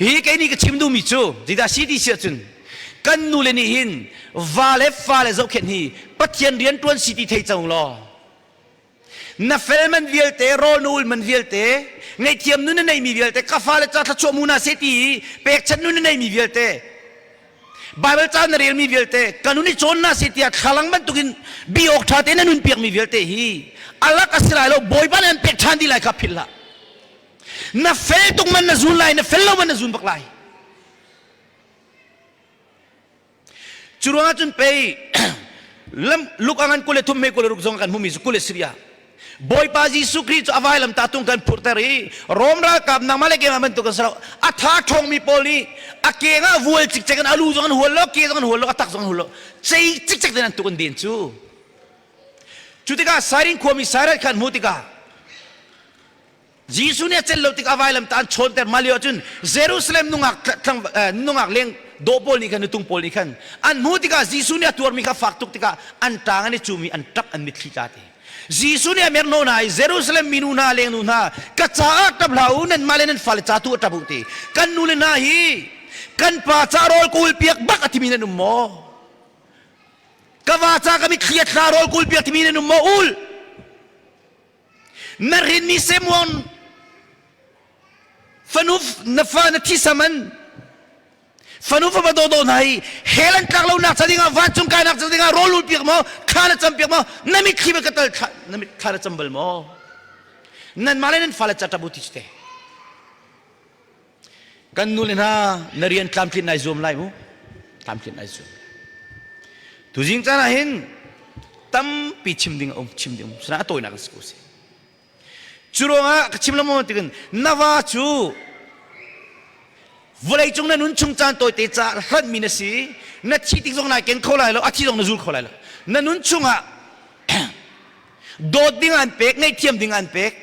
Hi kei nih ka chim duhmi cu zeidah si ti si ahcun kan nule nih hin va le fale zohkhenh hi Pathian rian ṭuan si ti thei cang law na fel man vialte rawl na ul man vialte ngaihthiam nun na neimi vialte ka fale ca thluachuah mu na se ti i pekchanh nun na neimi vialte Baibal ca na relmi vialte ka nun i cawn na si tiah thlalang bantukin bi awk ṭha tein na nun piakmi vialte hi alak a si lai lo Bawipa nih an pek ṭhan dih lai kha philh hlah. Na fel tuk man na zun lai na fel lo man na zun bak lai. Cu ruangah cun pei lam luk angan 23 me 26 zong kan hmumi cu 20 ah Bawipa Jesuh Khrih cu a vailamtah tung kan phurhter i Rom ralkap nangmah le keimah bantuk kan si lo. A tha ṭhawngmi pawl nih a keng ah vual cikcek in a lu zong an hual lo, ke zong an hual lo, a tak zong an hual lo. Cei cikcek tein an tuk an den cu. Cu tikah Sairin khuami Sairat kha an hmuh tikah Jesuh nih a celh lo tikah vailamtah an chawnter mah lio ahcun Jerusalem nungak nungak leng dawh pawl nih khan nutung pawl nih khan an hmuh tikah Jesuh nih a tuarmi kha fak tuk tikah an ṭang an i cum i an ṭap an mitthli tla ti. Jesuh nih a merno hna i Jerusalem minu hna lengnu hna ka caah ṭap hlah u nanmah le nan fale ca tu a ṭap u ti. Kan nule hna hi kan pa ca rawl kawl piak bak a timi nan um maw? Ka va ca ka mitthli a thla rawl kawl piak timi nan um maw? Ul! Na rinmi semuang fanu na fa na thisa man fanu fapa dawdawh hna hi hell an tlak lonak ca dingah vancung kainak ca dingah rawl ul piak maw thla na cam piak maw na mitthli bal ka tal thla na mit thla na cam bal maw nanmah le nan fale ca ṭap u ti cu te Kan nu le hna na rian tlamtlin nai zuam lai mu. Tlamtlin nai zuam. Tuzing caan ah hin tampi chim ding a um, chim ding um. Sana a tawinak in si ko si. Cu ruangah ka chim lengmang tikin na va cu vawleicung na nun chung caan tawite ca hlanhmi na si na thi tik zong nai ken kho lai lo a thi zong na zul kho lai lo na nun chungah dawt ding an pek ngaihthiam ding an pek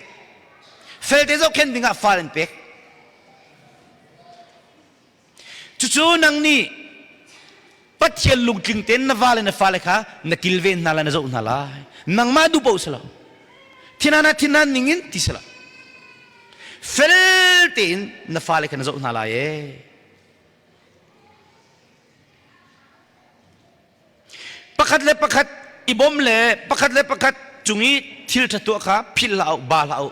felte zohkhenh dingah fal an pek cucu nang nih Pathian lungtling tein na va le na fale kha na kilven hna lai na zoh hna lai nangmah duh paoh si lo thinan ah thinan ning in ti si lo fel tein na fale kha na zoh hna lai ee Pakhat le pakhat i bawm le pakhat le pakhat cung i thil ṭha tuah kha philh hlah u, ba hlah u.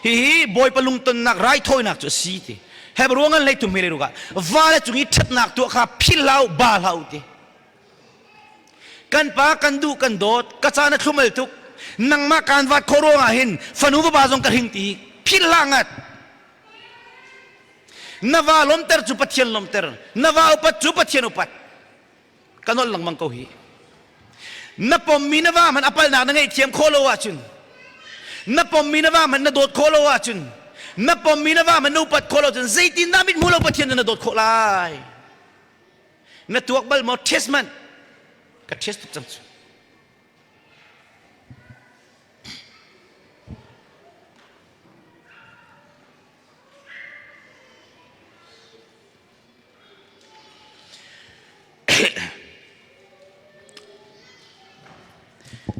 Hihi Bawipa lungtonnak raithawinak cu a si ti. Hebrew ngan hlei thum he le ruk ah vale cung i ṭhatnak tuah kha philh hlah u, ba hlah u ti. Kan pa kan duh kan dawt, ka caan a thlumal tuk. Nangmah kaan vat khawh ruangah hin fanu vapa zong ka hring ti philh hlah ngat. Na va lawmter cu Pathian lawmter, na va upat cu Pathian upat. Ka nolh lengmang ko hi. Na pommi na va hmanh a palnak na ngaihthiam khawh lo ahcun na pommi na va hmanh na dawt khawh lo ahcun na pommi na va hmanh na upat khawh lo ahcun zeitindah mit hmu lo Pathian na dawt khawh lai? Na tuak bal maw test man? Ka test tuk cang cu.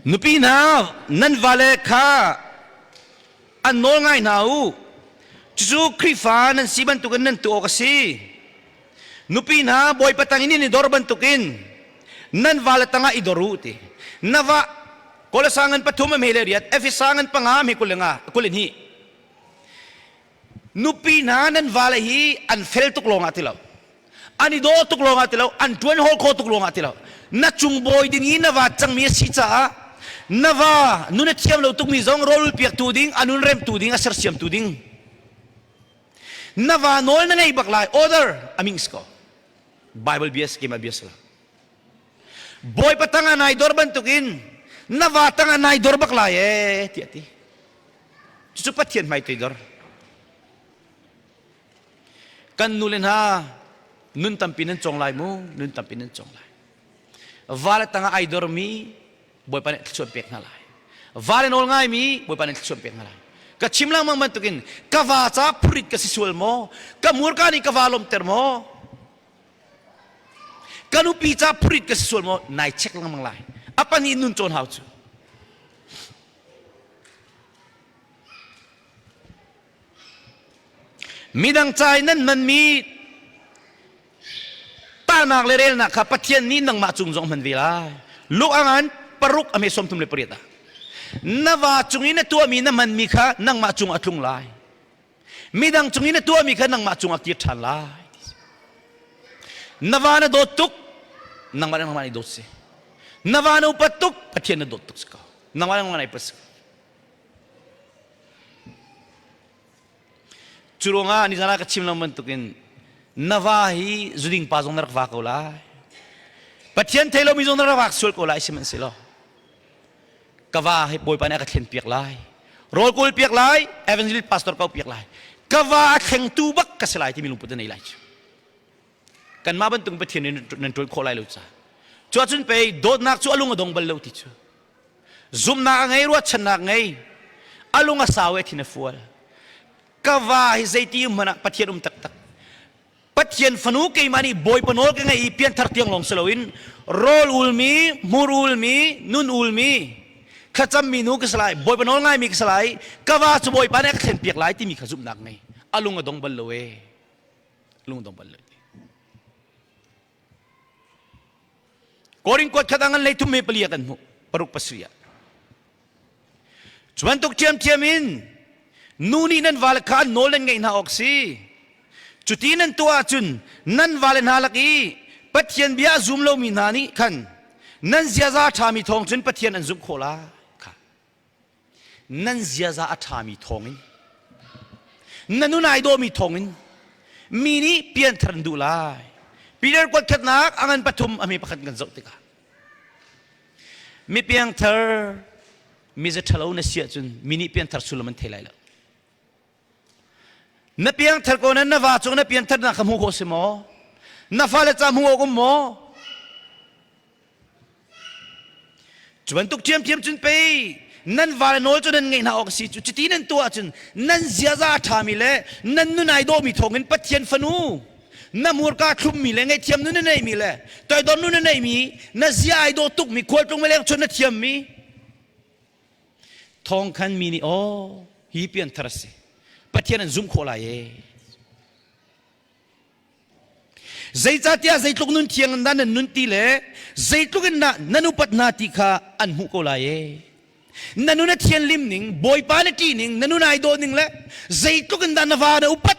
Nupi hna, nan vale kha an nawl ngai hna u. Cucu Khrihfa nan si bantukin nan tuah awk a si. Nupi hna, Bawipa tang in i dor bantukin nan vale tangah i dor u ti. Na va Kolasa ngan pathum a hme le riat, Efesa ngan panga a hme 22 22. Nupi hna nan vale hi an fel tuk lawngah ti lo. An i daw tuk lawngah ti lo, an ṭuan hawl kho tuk lawngah ti lo. Na cung bawi ding i na va cangmi a si caah na va nun a thiam lo tukmi zong rawl piaktu ding, a nun remtu ding, a sersiamtu ding. Na va nawl na ngei bak lai, order a ming si ko. Bible bia si keimah bia si lo. Bawipa tangah nai dor bantukin na va tangah nai dor bak lai ee tiah ti. Cucu Pathian hmai toidor. Kan nule hna nun tampi nan cawng lai mu, nun tampi nan cawng lai. Va le tangah ai dormi Bawipa nih thluachuah pek hna lai. Va le nawl ngaimi Bawipa nih thluachuah pek hna lai. Ka chim lengmang bantukin ka va ca phurit ka si sual maw? Ka murka nih ka va lawmter maw? Ka nupi ca phurit ka si sual maw? Nai check lengmang lai. A pahnih nun cawn hau cu. Midang ca i nan hmanmi tahnak le relnak kha Pathian nih nangmah cung zong hman ve lai. Luke a ngan paruk a hme 38 ah. Na va cung i na tuahmi na hmanmi kha nangmah cung a tlung lai. Midang cung i na tuahmi kha nangmah cung a kir ṭhan lai. Na va na dawt tuk, nangmah le nangmah nih dawt si. Na va na upat tuk, Pathian na dawt tuk si ko. Nangmah le nangmah nih upat si. Cu ruangah nizan ah ka chim lo bantukin na va hi zuding pa zong na rak va ko lai. Pathian thei lomi zong na rak vak sual ko lai sihmanhsehlaw ka va hi Bawipa nih a ka thlen piak lai. Rawl kawl piak lai, evangelist pastor ko piak lai. Ka va a thlengtu bak ka si lai timi lungput na nei lai cu. Kanmah bantuk Pathian nih nan ṭuan khawh lai lo ca. Cu ahcun pei dawtnak cu a lung a dong bal lo ti cu. Zumhnak a ngei, ruahchannak ngei, a lung a sau i a thin a fual. Ka va hi zeiti um hmanh ah Pathian um taktak. Pathian fanu keimah nih Bawipa nawl ka ngei i pianthar tiang lawng si loin rawl ulmi, hmur ulmi, nun ulmi, thlacammi nu ka si lai, Bawipa nawl ngaimi ka si lai, ka va cu Bawipa nih a ka thlen piak lai timi kha zumhnak ngei. A lung a dong bal lo ee. Lung dong bal lo. Korin kuat khat ah ngan lei thum me pali ah kan hmuh paruk pasarih ah cu bantuk ṭhiamṭhiam in nu nih nan vale kha an nawl nan ngeih hna awk si cuti nan tuah ahcun nan vale hna lak i Pathian bia a zum lomi hna nih khan nan ziaza a ṭhami thawng cun Pathian an zumh khawh lai kha Nan ziaza a ṭhami thawngin na nun ai dawhmi thawngin mi nih pianthar an duh lai. Peter kuatkhatnak a ngan pathum a hme pakhat kan zoh tikah mi piangthar mi za ṭhalo na si ahcun mi nih pianthar sullam an thei lai lo. Na piangthar ko na na va cung na piantharnak kha hmuh khawh si maw? Na fale ca hmuh awk um maw? Cu bantuk ṭhiamṭhiam cun pei nan vale nawl cu nan ngeih hna awk a si cu cuti nan tuah ahcun nan ziaza a ṭhami le nan nun ai dawhmi thawngin Pathian fanu na hmurka thlummi le ngaihthiam nun na neimi le toidor nun na neimi na zia ai dawh tukmi khualtlung mileng chun na thiammi thawng khan mi nih aw hi pianthar a si Pathian an zumh khawh lai ee Zeicahtiah zeitluk nun thiang in dah nan nun ti le zeitluk in dah nan upat hna ti kha an hmuh ko lai ee. Na nun a thianhlim ning, Bawipa na ṭih ning, na nun ai dawh ning le zeitluk in dah na va na upat,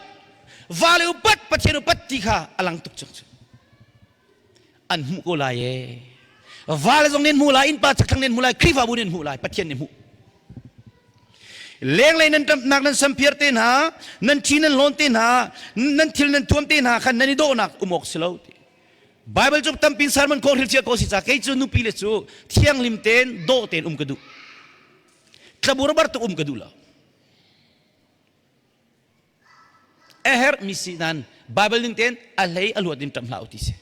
va le upat, Pathian upat ti kha a lang tuk cang cu. An hmuh ko lai ee. Va le zong nih an hmuh lai, innpa chakthlang nih an hmuh lai, Khrihfabu nih an hmuh lai, Pathian nih hmuh. Lenglei nan ṭamhnak nan samphiar te hna, nan ṭhi nan hlawn te hna, nan thil nan thuam te hna khan nan i dawhnak um awk si lo ti. Bible cu tampin sermon ko hril cia ko si ca kei cu nupi le cu thianghlim tein dawh tein um ka duh. Tlabur bar tuk um ka duh lo. A herh mi si nan Bible ning tein a hlei a luat in ṭam hlah u ti si.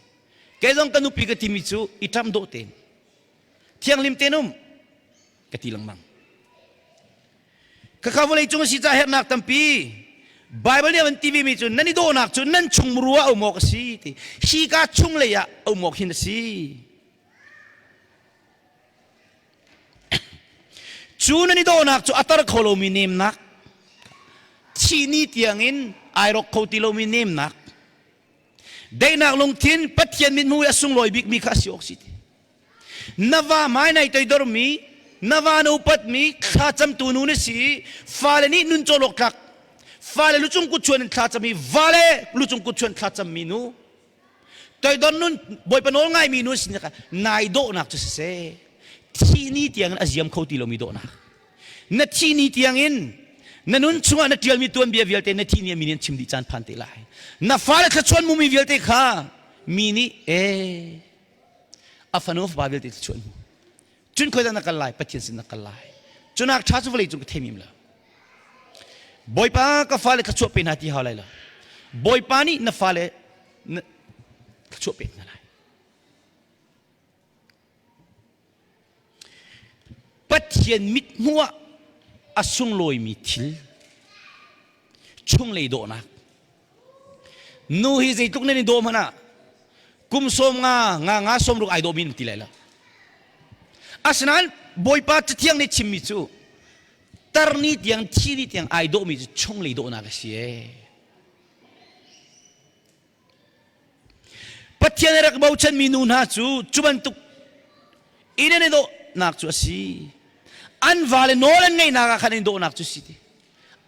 Kei zong ka nupi ka timi cu i ṭam dawh tein thianghlim tein um ka ti lengmang. Khakha vawlei cung a si ca herhnak tampi Bible nih a van ti mi cu nan i dawhnak cu nan chung muru ah a um awk a si ti. Hi ka chung lei ah a um awk hin a si. Cu nan i dawhnak cu a tar kho lomi nemnak, thih ni tiangin ai rawk kho ti lomi nemnak, daihnak lungthin Pathian mithmuh i a sunglawi bikmi kha a si awk si ti. Na va hmai nai toidormi, na va na upatmi, thlacamtu nu na si i fale nih nun cawn awk tlak, fale lucung kut chuan in thlacam i vale lucung kut chuan thlacammi nu, toidor nun Bawipa nawl ngaimi nu sin kha nai dawhnak cu siseh thi ni tiangin a ziam kho ti lomi dawhnak na thi ni tiangin na nun chungah na ṭialmi tuanbia vialte na thi ni mi nih an chim dih caan phan te lai na fale thluachuan mumi vialte kha mi nih e a fanu fapa vialte thluachuan mu cun khoi dah na kal lai Pathian sin na kal lai cunak ṭha cu vawlei cung ka thei lo Bawipa ka fale thluachuah pe hna ti hau lai lo Bawipa nih na fale thluachuah pek hna lai Pathian mithmuh ah a sunglawimi thil chunglei dawhnak Nu hi zeitluk nan i dawh hmanh ah kum sawm nga nga nga sawm ruk ai dawhmi nan ti lai lo. Asinain Bawipa Cathiang nih chimmi cu tarni tiang thi ni tiang ai dawhmi cu chunglei dawhnak a si ee. Pathian a rak bochanmi nu hna cu cu bantuk in an i dawhnak cu a si. An vale nawl an ngeihnak ah khan an i dawhnak cu si ti.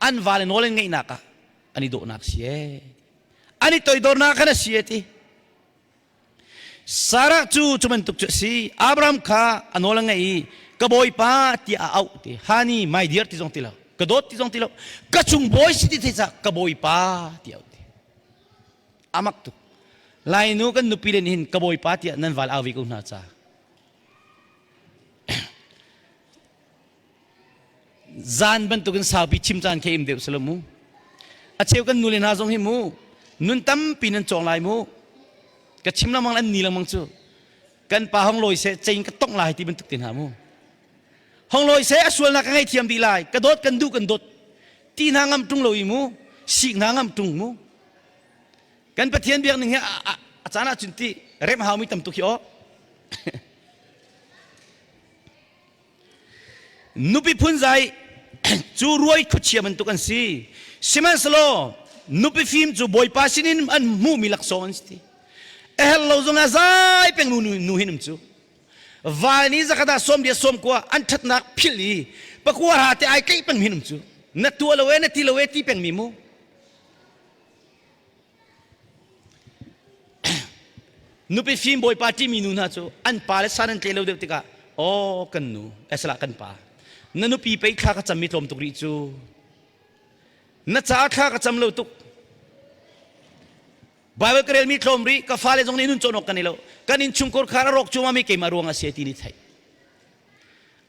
An vale nawl an ngeihnak ah an i dawhnak si ee an i toidornak khan a si ee ti Sarah cu cu bantuk cu a si Abraham kha a nawl a ngaih i ka bawipa tiah a auh ti honey my dear ti zong ti lo ka dawt ti zong ti lo ka chung bawi si ti thei ca ka bawipa ti auh ti amak tuk Lainu kan nupi le nih hin ka bawipa tiah nan val au ve ko hna ca Zan bantukin saupi chim caan khi im deuh silo mu. A cheu kan nule hna zong hi mu nun tampi nan cawng lai mu. Ka chim lengmang an ni lengmang cu. Kan pa hong lawi seh cein ka tongh lai ti bantuk te hna mu. Hong lawi seh a sualnak ka ngaihthiam dih lai. Ka dawt kan duh kan dawt. Ti hna ngam tung lo i mu. Sik hna ngam tung mu. Kan Pathian biak ning hi a caan ah cun ti remh haumi tam tuk hi aw. Nupi phunzai cu ruai khuachia bantuk an si. Sihmanhsehlaw nupi fim cu Bawipa sinin an hmuhmi laksawng an si ti. A herh lo zong ah zai peng nu, nu hin um cu. Val nih zakhat ah sawm dia sawm kua an ṭhatnak philh i pakua ha te ai tlaih peng hin um cu. Na tuah lo e na ti lo e ti pengmi mu. Nupi fim bawipa ṭihmi nu hna cu an pa le san an tle lo deuh tikah aw kan nu esala kan pa na nupi pei thla ka cammi tlawm tuk rih cu na caah thla ka cam lo tuk Bible ka relmi tlawm rih ka fale zong nih nun cawn awk kan i lo kan innchungkhar khar a rawk cuahmah mi keimah ruang a si ti ni theih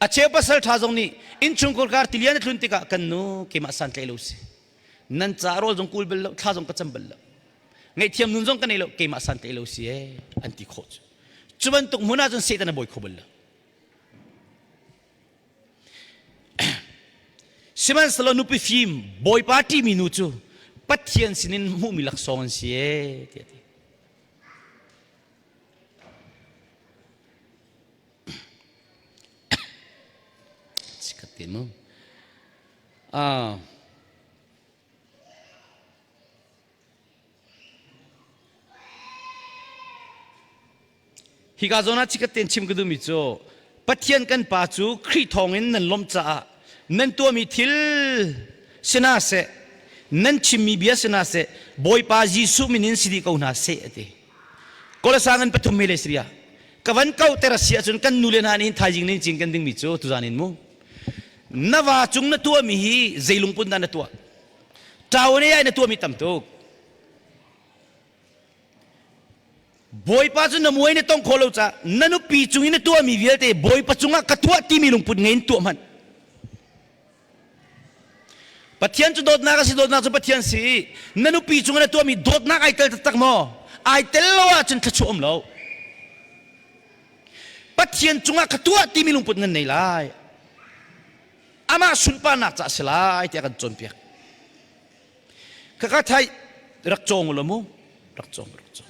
a cheu pasal ṭha zong nih innchungkhar kar tilian a tlun tikah kan nu keimah san tlai lo si nan ca rawl zong kul bal lo thla zong ka cam bal lo ngaihthiam nun zong ka nei lo keimah san te lo si e an ti khawh cu cu bantuk hmun ah cun Satan a bawi kho bal lo sihmanhsehlaw nupi fim bawipa ṭihmi nu cu Pathian sinin hmuhmi laksawng an si e tiah ti Chikat te mu. Ah. Hika zawn ah chikat tein chim ka duhmi cu Pathian kan Pa cu Khrih thawngin nan lawmh caah nan tuahmi thil sina seh nan chimmi bia sina seh Bawipa Jesuh min in si dih ko hna seh a ti. Kolasa ngan pathum he le Syria ka van kau ter a si ahcun kan nu le hna nih thaizing nin cing kan dingmi cu tuzan in mu na va cung na tuahmi hi zei lungput dah na tuah ṭau ne ai na tuahmi tam tuk Bawipa cu na muai na tong kho lo ca na nupi cung i na tuahmi vialte Bawipa cungah ka tuah timi lungput ngei in tuah hmanh Pathian cu dawtnak a si dawtnak cu Pathian si na nupi cungah na tuahmi dawtnak ai tel taktak maw ai tel lo ahcun thluachuah um lo Pathian cungah ka tuah timi lungput nan nei lai amah sunparnak ca a si lai tiah kan cawnpiak kaka thai rak cawng u law mu rak cawng rak cawng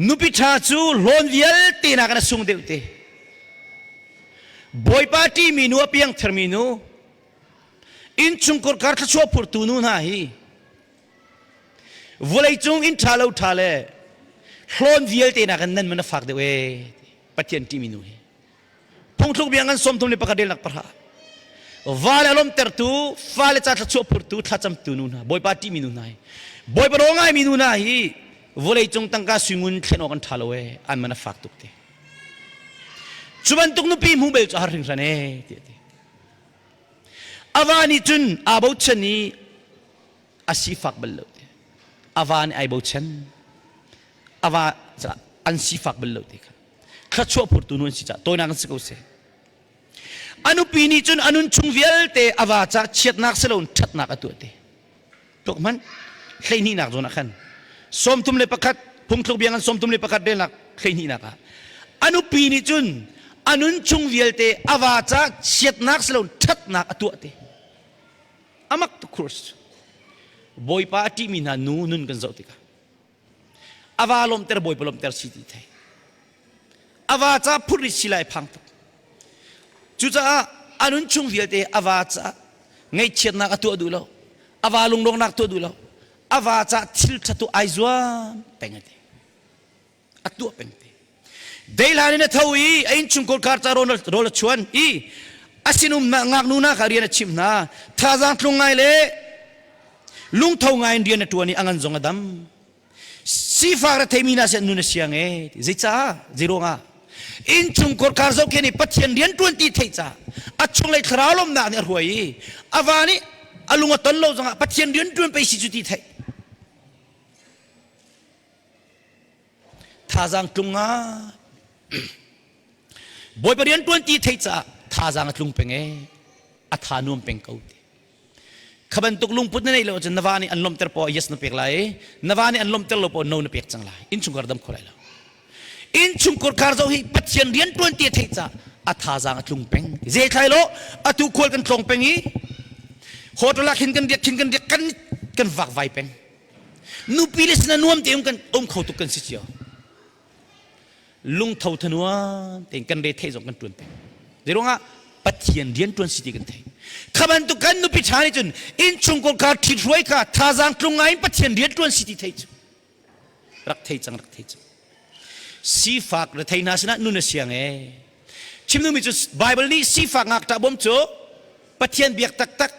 Nupi ṭha cu hlawn vialte nakin a sung deuh te. Bawipa ṭihmi nu a piangtharmi nu, innchungkhar kar thluachuah phurtu nu hna hi vawleicung inn ṭha lo ṭha le hlawn vialte nakin nan man a fak deuh ee Pathian ṭihmi nu hi. Phungthluk bia ngan 31 relnak pahra. Va le lawmtertu, fale ca thluachuah phurtu, thlacamtu nu hna, Bawipa ṭihmi nu hna hi, Bawipa rawl ngaimi nu hna hi vawleicung tangka suingun thlen awk an ṭha lo ee, an man a fak tuk te. Cu bantuk nupi hmuh bel cu a har hringhran ee, tiah ti. A va nih cun aa bochan i a sifak bal lo ti. A va nih ai bochan. A va an sifak bal lo ti kha. Thluachuah phurtu nu an si caah tawinak an si ko seh. A nupi nih cun a nun chung vialte a va ca chiatnak si loin ṭhatnak a tuah te. Tuk hmanh hleihnihnak zawn ah khan 31 phungthluk bia ngan 31 relnak hleihnihnak ah a nupi nih cun a nun chung vialte a va ca chiatnak si loin ṭhatnak a tuah te. Amak tuk khurs. Bawipa a ṭihmi hna nu nun kan zoh tikah a va lawmter bawipa lawmter si ti thei a va ca phurrit si lai phang tuk cucaah a nun chung vialte a va ca ngaihchiatnak a tuah duh lo a va lungrawknak tuah duh lo a va ca thil ṭha tu ai zuam peng a ti a tuah peng te deihlan in a tho i a innchungkhar kar ca rawl a chuan i a sinum ngaknu hna kha rian a chimh hna thazaang tlung ngai le lungtho ngai in rian a ṭuan i a ngan zong a dam sifak retheimi hna sin nun a siang e zeicah zeiruangah innchungkhar kar zohkhen i Pathian rian ṭuan ti theih ca a chunglei thlarau lawmnak nih a hruai i a va nih a lung a ton lo zongah Pathian rian ṭuan pei si cu ti theih Thazaang tlung ngai. Bawipa rian ṭuan ti theih caah thazaang a tlung peng ee. A tha nuam peng ko ti. Kha bantuk lungput na neih lo ahcun na va nih an lawmhter poah yes na pek lai i na va nih an lawmhter lo poah no na pek cang lai. Innchungkhar dam kho lai lo. Innchungkhar khar zoh hi Pathian rian ṭuan ti a theih caah a thazaang a tlung peng. Zei thlai lo atu khual kan tlawng peng i hotel ah khin kan riak khin kan riak kan kan vakvai peng. Nupi le sinah nuam tein kan um kho tuk kan si cio. Lungtho thanuam tein kan re theih zong kan ṭuan peng. Zeiruangah Pathian rian ṭuan si ti kan thei. Kha bantuk kan nupi ṭha nih cun innchungkhar kha ṭhithruai kha thazaang tlung ngai in Pathian rian ṭuan si ti thei cu rak thei cang rak thei cang. Sifak rethei hna sinah nun a siang ee. Chim duhmi cu Bible nih sifak ngakṭah bawm cu Pathian biak taktak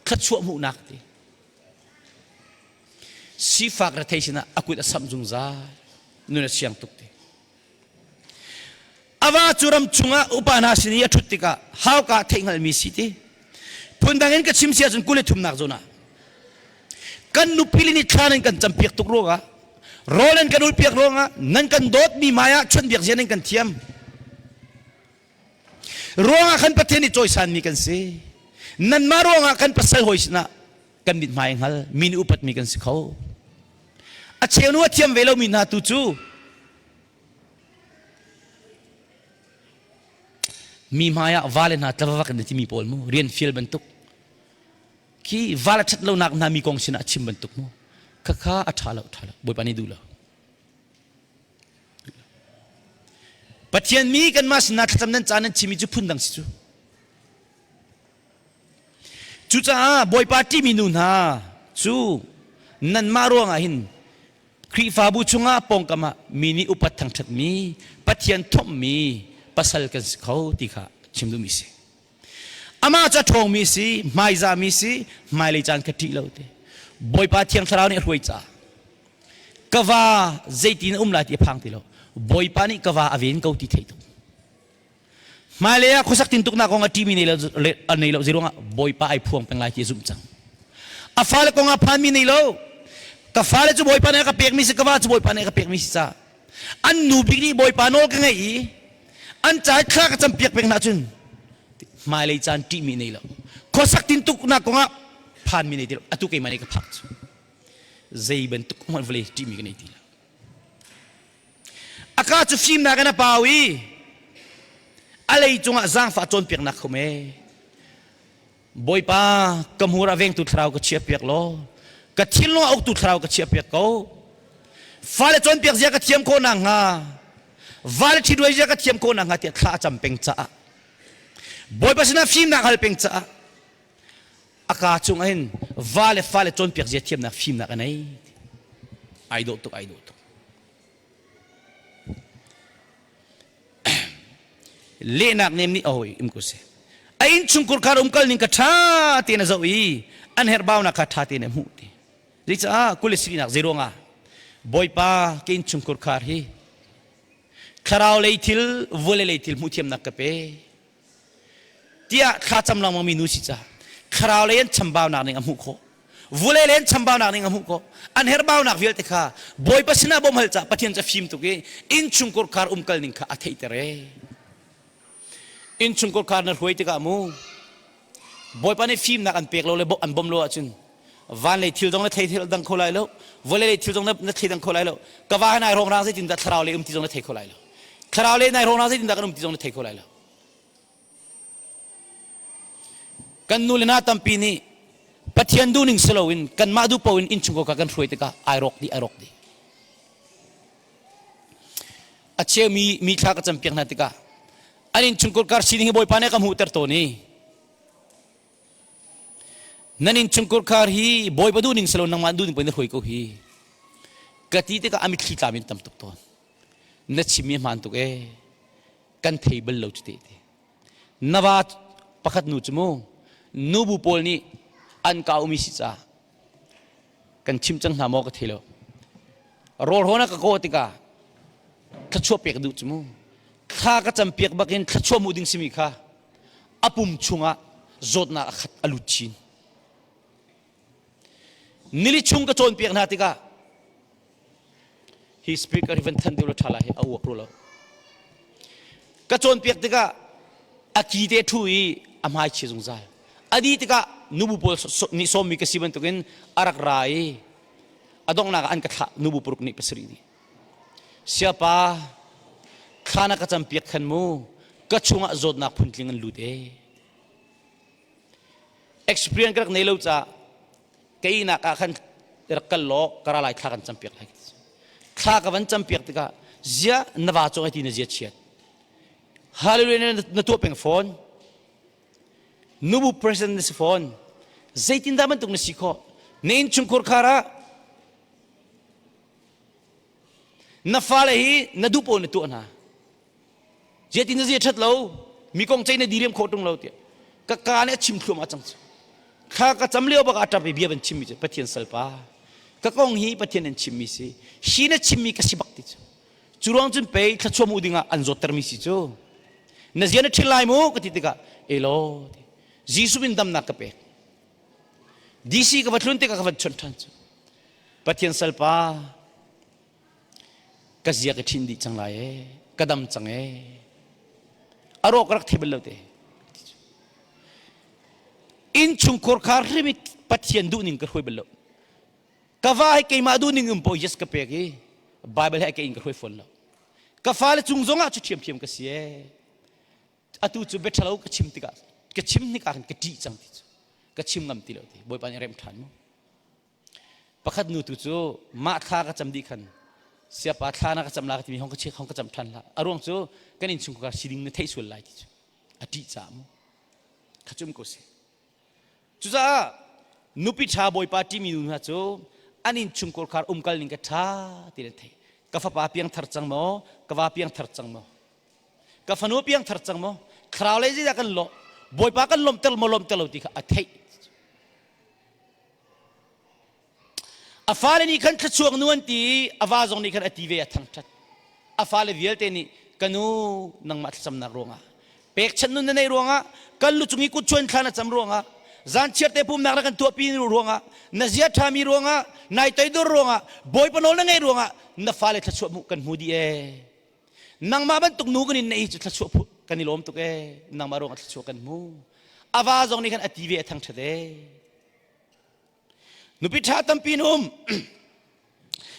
thluachuah hmuhnak ti. Sifak rethei sinah a kut a samh zungzal. Nun a siang tuk ti. A va cu ram chungah upa hna sin i a ṭhut tikah hauka theihhngalhmi si ti. Phundang in ka chim si ahcun 23nak zawn ah kan nupi le nih thla nan kan campiak tuk ruangah rawl nan kan ulpiak ruangah nan kan dawtmi hmai ah chawnhbiak zia nan kan thiam ruangah khan Pathian nih cawisanmi kan si. Nanmah ruangah kan pasal hawi sinah kan mithmai hngal mi nih upatmi kan si kho. A cheu nu a thiam ve lomi hna tu cu mi hmai ah vale hna tlavavak in timi pawl mu rian fial bantuk khi val a ṭhat lonak hna mi kong sinah a chim bantuk mu khakha a ṭha lo ṭha lo Bawipa nih duh lo Pathian mi kanmah sinah thlacam nan ca nan chimmi cu phundang si cu. Cucaah Bawipa ṭihmi nu hna cu nanmah ruangah hin Khrihfabu chungah pawngkam ah mi nih upat thangṭhatmi Pathian thawmhmi pasal kan si kho ti kha chim duhmi si. Amah cu a ṭhawngmi si, hmaizahmi si, hmailei caan ka ṭih lo ti. Bawipa Thiang Thlarau nih a hruai caah ka va zeitin a um lai ti a phang ti lo bawipa nih ka va a ven ko ti theih tuk hmailei ah khuasak tintuknak kong a ṭimi nei lo a nei lo zeiruangah bawipa ai phuang peng lai ti a zumh cang a fale kong ah phanmi nei lo ka fale cu bawipa nih a ka pekmi si ka va cu bawipa nih a ka pekmi si ca an nu bik nih bawipa nawl ka ngeih i an ca thla ka campiak peng hna cun hmailei caan ṭihmi nei lo khuasak tintuknak kong ah phanmi nei ti lo atu keimah nih ka phak cu zei bantuk hmanh vawlei ṭihmi ka nei ti lo. A ka cu fimnak in a pau i a lei cungah zaangfah cawnpiaknak khum e. Bawipa ka hmur ah vengtu thlarau ka chiahpiak law ka thinlung ah uktu thlarau ka chiahpiak ko. Fale cawnpiak zia ka thiam khawh nakhnga, vale ṭhiruai zia ka thiam khawh nakhnga tiah thla a cam peng caah Bawipa sinah fimnak hal peng caah a kaa chung ahhin va le fale cawnpiak zia thiamnak fimnak a nei. Ai dawh tuk, ai dawh tuk. Lehnak nem nih oi im ko si. A innchungkhur khar umkal ning ka ṭha tein a zoh i an herhbaunak kha ṭha tein a hmuh ti. Zeicah kul le sirinak zeiruangah Bawipa ka innchungkhur khar hi thlarau lei thil vawlei lei thil hmuhthiamnak ka pe tiah thlacam lengmang mi nu si ca thlarau lei an chambaunak ning a hmuh khawh vawlei lei an chambaunak ning a hmuh khawh an herhbaunak vialte kha Bawipa sinah bawmhal ca Pathian ca fim tuk i innchungkhur khar umkal ning kha a theihter e innchungkhur khar na hruai tikah mu Bawipa nih fimnak an pek lo le an bawmh lo ahcun van lei thil zong na thei dang kho lai lo vawlei lei thil zong na thei dang kho lai lo ka va nai rong rang zeitin dah thlarau lei um ti zong na thei kho lai lo thlarau lei nai rong rang zeitin dah kan um ti zong na thei kho lai lo kan nu le na tampi nih Pathian duhning si loin kanmah duh paoh in innchungkhar kha kan hruai tikah ai rawk dih ai rawk dih a cheu mi mi thla ka campiak hna tikah an innchungkhar kar sining hi Bawipa nih a ka hmuhter tawn i nan innchungkhar kar hi Bawipa duhning si lo nangmah duhning pei na hruai ko hi ka ti tikah a mitthli tlam in tam tuk tawn na chimmi hmaan tuk ee kan thei bal lo cu te ti na va pakhat nu cu mu nubu pawl nih an kaumi si ca kan chim cang hna maw ka thei lo rawl hawn a ka kawh tikah thluachuah pek duh cu mu thla ka cam piak bakin thluachuah hmuh ding simi kha a pum chungah zawtnak a khat a lut chin nili chung ka cawnpiak hna tikah hi speaker hi van than deuh la ṭha lai hi a uak ru lo ka cawnpiak tikah a ki te ṭhu i a hmai chia zungzal a di tikah nubu pawl nih sawmmi ka si bantukin a rak ra i a donghnak ah an ka thlah nubu paruk nih pasarih nih siapa thla na ka campiak khan mu ka chungah zawtnak phuntling an lut e experience ka rak nei lo caah keinak ah khan rak kal law ka ra lai thla kan campiak lai thla ka van campiak tikah zia na va cong ai ti na zia chiat hallelujah na tuah peng fawn nubu president na si fawn zeitindah bantuk na si khawh na innchungkhur khar ah na fale hi na duh pawl na tuah hna Zeitin na zia ṭhat lo mi kong cei na diriam khawh ṭung lo tiah ka ka nih a chim thluahmah cang cu thla ka cam lio bak ah ṭap i bia van chimmi cu Pathian salpa ka kong hi Pathian an chimmi si hi na chimmi ka si bak ti cu cu ruang cun pei thluachuah mu dingah an zawttermi si cu na zia na ṭhil lai mu ka ti tikah elaw ti Jesuh in damnak ka pek DC ka va tlun tikah ka van chawnh ṭhan cu Pathian salpa Ka zia ka ṭhin dih cang lai ee, ka dam cang ee. A rawk ka rak thei bal lo te. Innchungkhur kha hrim i Pathian duhning ka hruai bal lo. Ka va hi keimah duhning um paoh yes ka pek i Bible he ke in ka hruai fawn lo. Ka fale cung zongah cu ṭhiamṭhiam ka si ee. Atu cu bia ṭhalo ka chim tikah ka chim hnik ah khan ka ṭih cang ti cu. Ka chim ngam ti lo ti. Bawipa nih rem ṭhan mu. Pakhat nu tu cu mah thla ka cam dih khan siapa thla na ka cam la ka timi hong ka check hong ka cam ṭhan hlah. A ruang cu kan innchungkhar siding na theih sual lai ti cu a ṭih caah mu. Kha cum ko si. Cucaah nupi ṭha bawipa ṭihmi nu hna cu an innchungkhar khar umkal ning ka ṭha ti an theih. Ka fapa piangthar cang maw? Ka va piangthar cang maw? Ka fanu piangthar cang maw? Thlarau lei zeidah kan lawh? Bawipa kan lawmhter maw lawmhter lo ti kha a theih. A fale nih khan thluachuak nu an ti i a va zong nih khan a ti ve a thangṭhat. A fale vialte nih ka nu nangmah thlacamnak ruangah pekchanh nun na neih ruangah kan lu cung i kut chuan thla na cam ruangah zanchiar te pumnak na kan tuahpi ruangah na zia ṭhami ruangah nai toidor ruangah Bawipa nawl na ngeih ruangah na fale thluachuah hmuh kan hmu dih ee nangmah bantuk nu kan in neih cu thluachuah kan i lawm tuk ee nangmah ruangah thluachuah kan hmu a va zong nih khan a ti ve a thangṭhat ee Nupi ṭha tampi in um.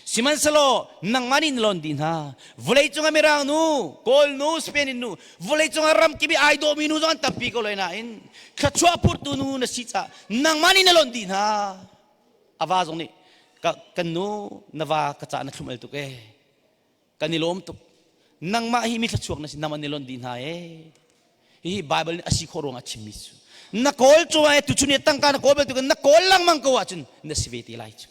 Sihmanhsehlaw nangmah nih na lon dih hna. Vawleicung ah Mirang nu, Kawl nu, Spain in nu, vawleicung ah ramkip i ai dawhmi nu zong an tampi ko lai nain thluachuah phurtu nu na si caah nangmah nih na lon dih hna. A va zong nih. Ka kan nu na va ka ca na thlum al tuk ee. Kan i lawm tuk. Nangmah hi mi thluachuak na si nam an i lonh dih hna ee. Hihi Bible nih a si khawh ruangah chimmi cu. Na kawl cu ai tu chun i tangka na kawl bantukin na kawl lengmang ko ahcun na si ve te lai cu.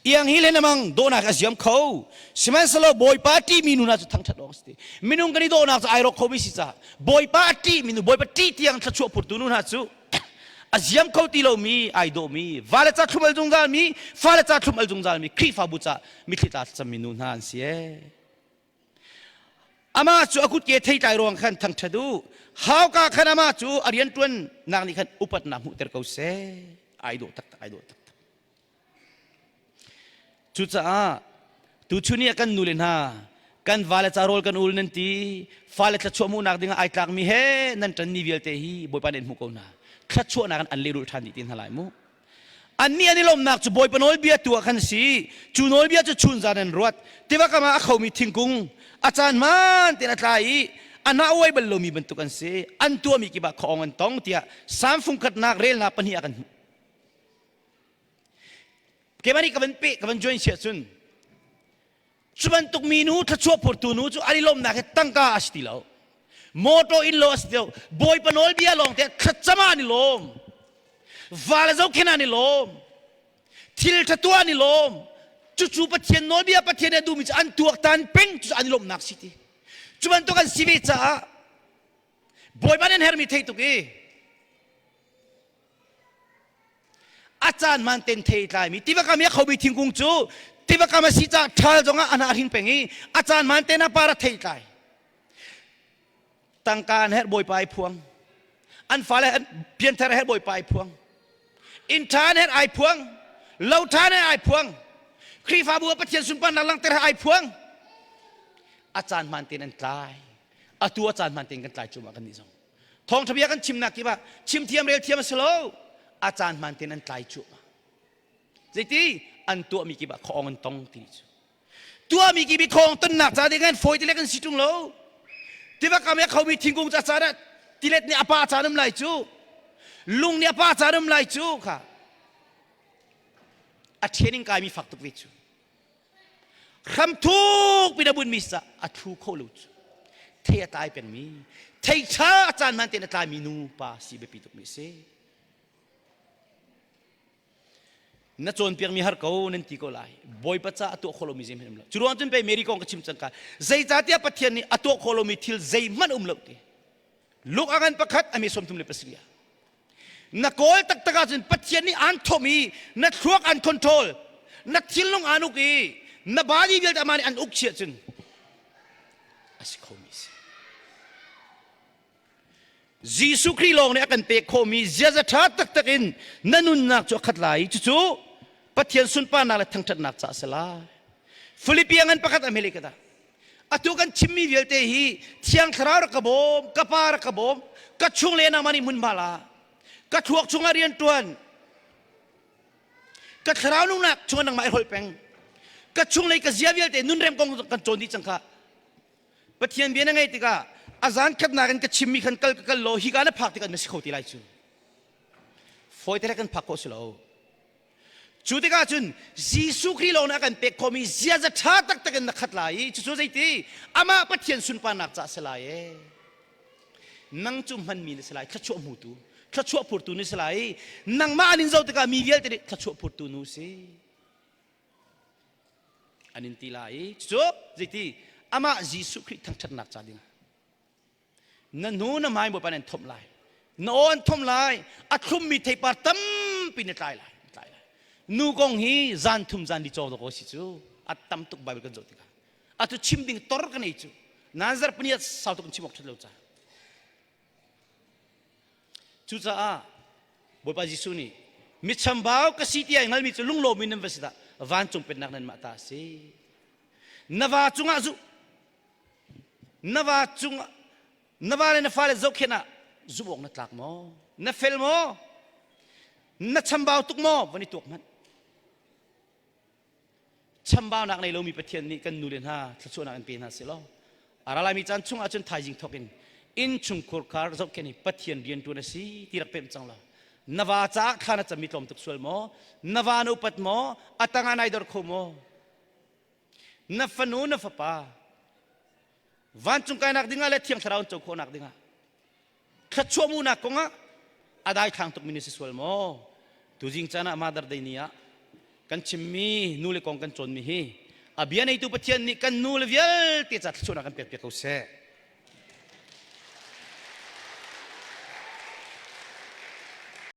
Iang hi le namang dawhnak a ziam kho. Sihmanhsehlaw Bawipa a ṭihmi nu hna cu thangṭhat awk a si. Minung kan i dawhnak cu ai rawk khomi si caah Bawipa a ṭihmi nu, Bawipa ṭih tiang thluachuah phurtu nu hna cu a ziam kho ti lomi, ai dawhmi, vale ca thlum al zungzalmi, fale ca thlum al zungzalmi, Khrihfabu ca mitthli tla thlacammi nu hna an si ee. Amah cu a kutke theitlai ruang khan thangṭhat u. Hauka khan amah cu a rianṭuannak nih khan upatnak hmuhter ko seh. Ai dawh taktak, ai dawh taktak. Cucaah tuchun i a kan nule hna kan vale ca rawl kan ul nan ti fale thluachuah hmuhnak dingah ai tlakmi he nan ṭanmi vialte hi Bawipa nih an hmuh ko hna. Thluachuahnak in an lehrulh ṭhan dih te hna lai mu. Annih an i lawmhnak cu Bawipa nawlbia tu ah khan a si. Cu nawlbia cu chunzan an ruat. Tiva kam ah a khomi thingkung a caan hmaan tein a tla i a hnah uai bal lomi bantuk an si. An tuahmi kip ah khuaawng an tong tiah Salm fungkhatnak relnak pahnih ah kan hmuh. Keimah nih ka van peh ka van join siah cun cu bantuk minu thluachuah phurtu nu cu an i lawmnak hi tangka a si ti lo motor in lo a si ti lo bawipa nawlbia lawng te thlacam ah an i lawm va le zohkhen an i lawm thil ṭha tuah an i lawm cucu Pathian nawlbia Pathian nih a duhmi cu an tuaktan peng cu an i lawmhnak si ti cu bantuk an si ve caah bawipa nih an herhmi thei tuk i A caan hmaan ten thei tlaimi tiva kam i a khomi thingkung cu tiva kam a si caah ṭhal zongah a hnah hring peng i a caan hmaan ten a par a thei tlai. Tangka an herh bawipa ai phuang. An fale an pianthar herh bawipa ai phuang. Inn ṭha an herh ai phuang. Lo ṭha an herh ai phuang. Khrihfabu ah Pathian sunparnak langhter ai phuang. A caan hmaan tein an tlai. Atu a caan hmaan tein kan tlai cuahmah kan nih zong. Thawngṭha bia kan chimnak kip ah chim thiam rel thiam a si lo. A caan hmaan tein an tlai cuahmah. Zeiti an tuahmi kip ah khuaawng an tong ti cu. Tuahmi kip i khuaawng tonnak ca ding an fawi ti le kan si ṭung lo. Tiva kam i a khomi thingkung ca caan ah tilet nih a pa caan um lai cu. Lung nih a pa caan um lai cu kha. A training kaimi fak tuk ve cu. Hramthuk pin a bunmi sa a thu kho lo cu. Thei a tlai pengmi, thei ṭha a caan hmaan tein a tlaimi nu pa si biapi tukmi a si. Na cawnpiakmi har ko nan ti ko lai. Bawipa ca a tuah khawh lomi zeihmanh um lo. Cu ruang cun pei Mary kong ka chim cang ka. Zeicahtiah Pathian nih a tuah khawh lomi thil zeihmanh um lo ti. Luke a ngan pakhat a mi 37 ah. Na kawl taktak ahcun Pathian nih aan thawm i na thluak an control, na thinlung aan uk i na body vialte amah nih an uk chiah cun a si khomi si. Jesuh Khrih lawng nih a kan pek khawhmi ziaza ṭha taktak in na nunnak cu a khat lai i cucu Pathian sunparnak le thangṭhatnak caah a si lai. Philippi ngan pakhat a hmele ka dah. Atu kan chimmi vialte hi Thiang Thlarau rak ka bawm, ka Pa rak ka bawm, ka chung le nangmah nih hmunhma la, ka thluak chungah rian ṭuan, ka thlarau nungnak chungah nangmah i holh peng, ka chunglei ka zia vialte nunrem kong kan cawn dih cang kha. Pathian bia na ngaih tikah a zan khatnak in ka chimmi khan kal ka kal law hika na phak tikah na si kho ti lai cu. Fawi te kan phak khawh si lo. Cu tikah cun Jesuh Khrih lawng nih a kan pek khawhmi ziaza ṭha taktak in na khat lai i cucu zeiti amah Pathian sunparnak caah a si lai ee. Nang cu hmanmi na si lai, thluachuah hmutu, thluachuah phurtu na si lai i nangmah an in zoh tikah mi vialte nih thluachuah phurtu nu si an in ti lai i cucu zeiti amah Jesuh Khrih thangṭhatnak ca dingah Na hnu na hmai Bawipa nih an thomh lai. Na aw an thomh lai. A thlummi theipar tampi na tlai lai. Na tlai lai. Nu kong hi zan thum zan li cawk dawk si cu. A tam tuk Bible kan zoh tikah. Atu chim ding tor ka nei cu. Nan zarhpini ah sau tuk in chim awk ṭhat lo ca. Cucaah Bawipa Jesuh nih mi chambau ka si ti ai hngalmi cu lunglawm in nan va si dah vancung pennak nanmah ta a si. Na va cungah zu Na va cungah na va le na fale zohkhenh ah zumh awk na tlak maw? Na fel maw? Na chambau tuk maw? Van i tuak hmanh. Chambaunak nei lomi Pathian nih kan nule hna thluachuahnak in pe hna seh law a ra laimi caan chungah cun thaizing thawk in innchungkhur khar zohkhenh hi Pathian rianṭuan a si ti rak pemh cang law. Na va caah thla na cammi tlawm tuk sual maw? Na va na upat maw? A tangah nai dor kho maw? Na fanu na fapa vancung kainak dingah le thiang thlarau co khawhnak dingah thluachuah munak kongah a daithlang tukmi na si sual maw? Tuzing caan ah Mother Day ni ah kan chimmi nu le kong kan cawnmi hi a bia neitu Pathian nih kan nu le vialte ca thluachuahnak kan pek piak ko seh.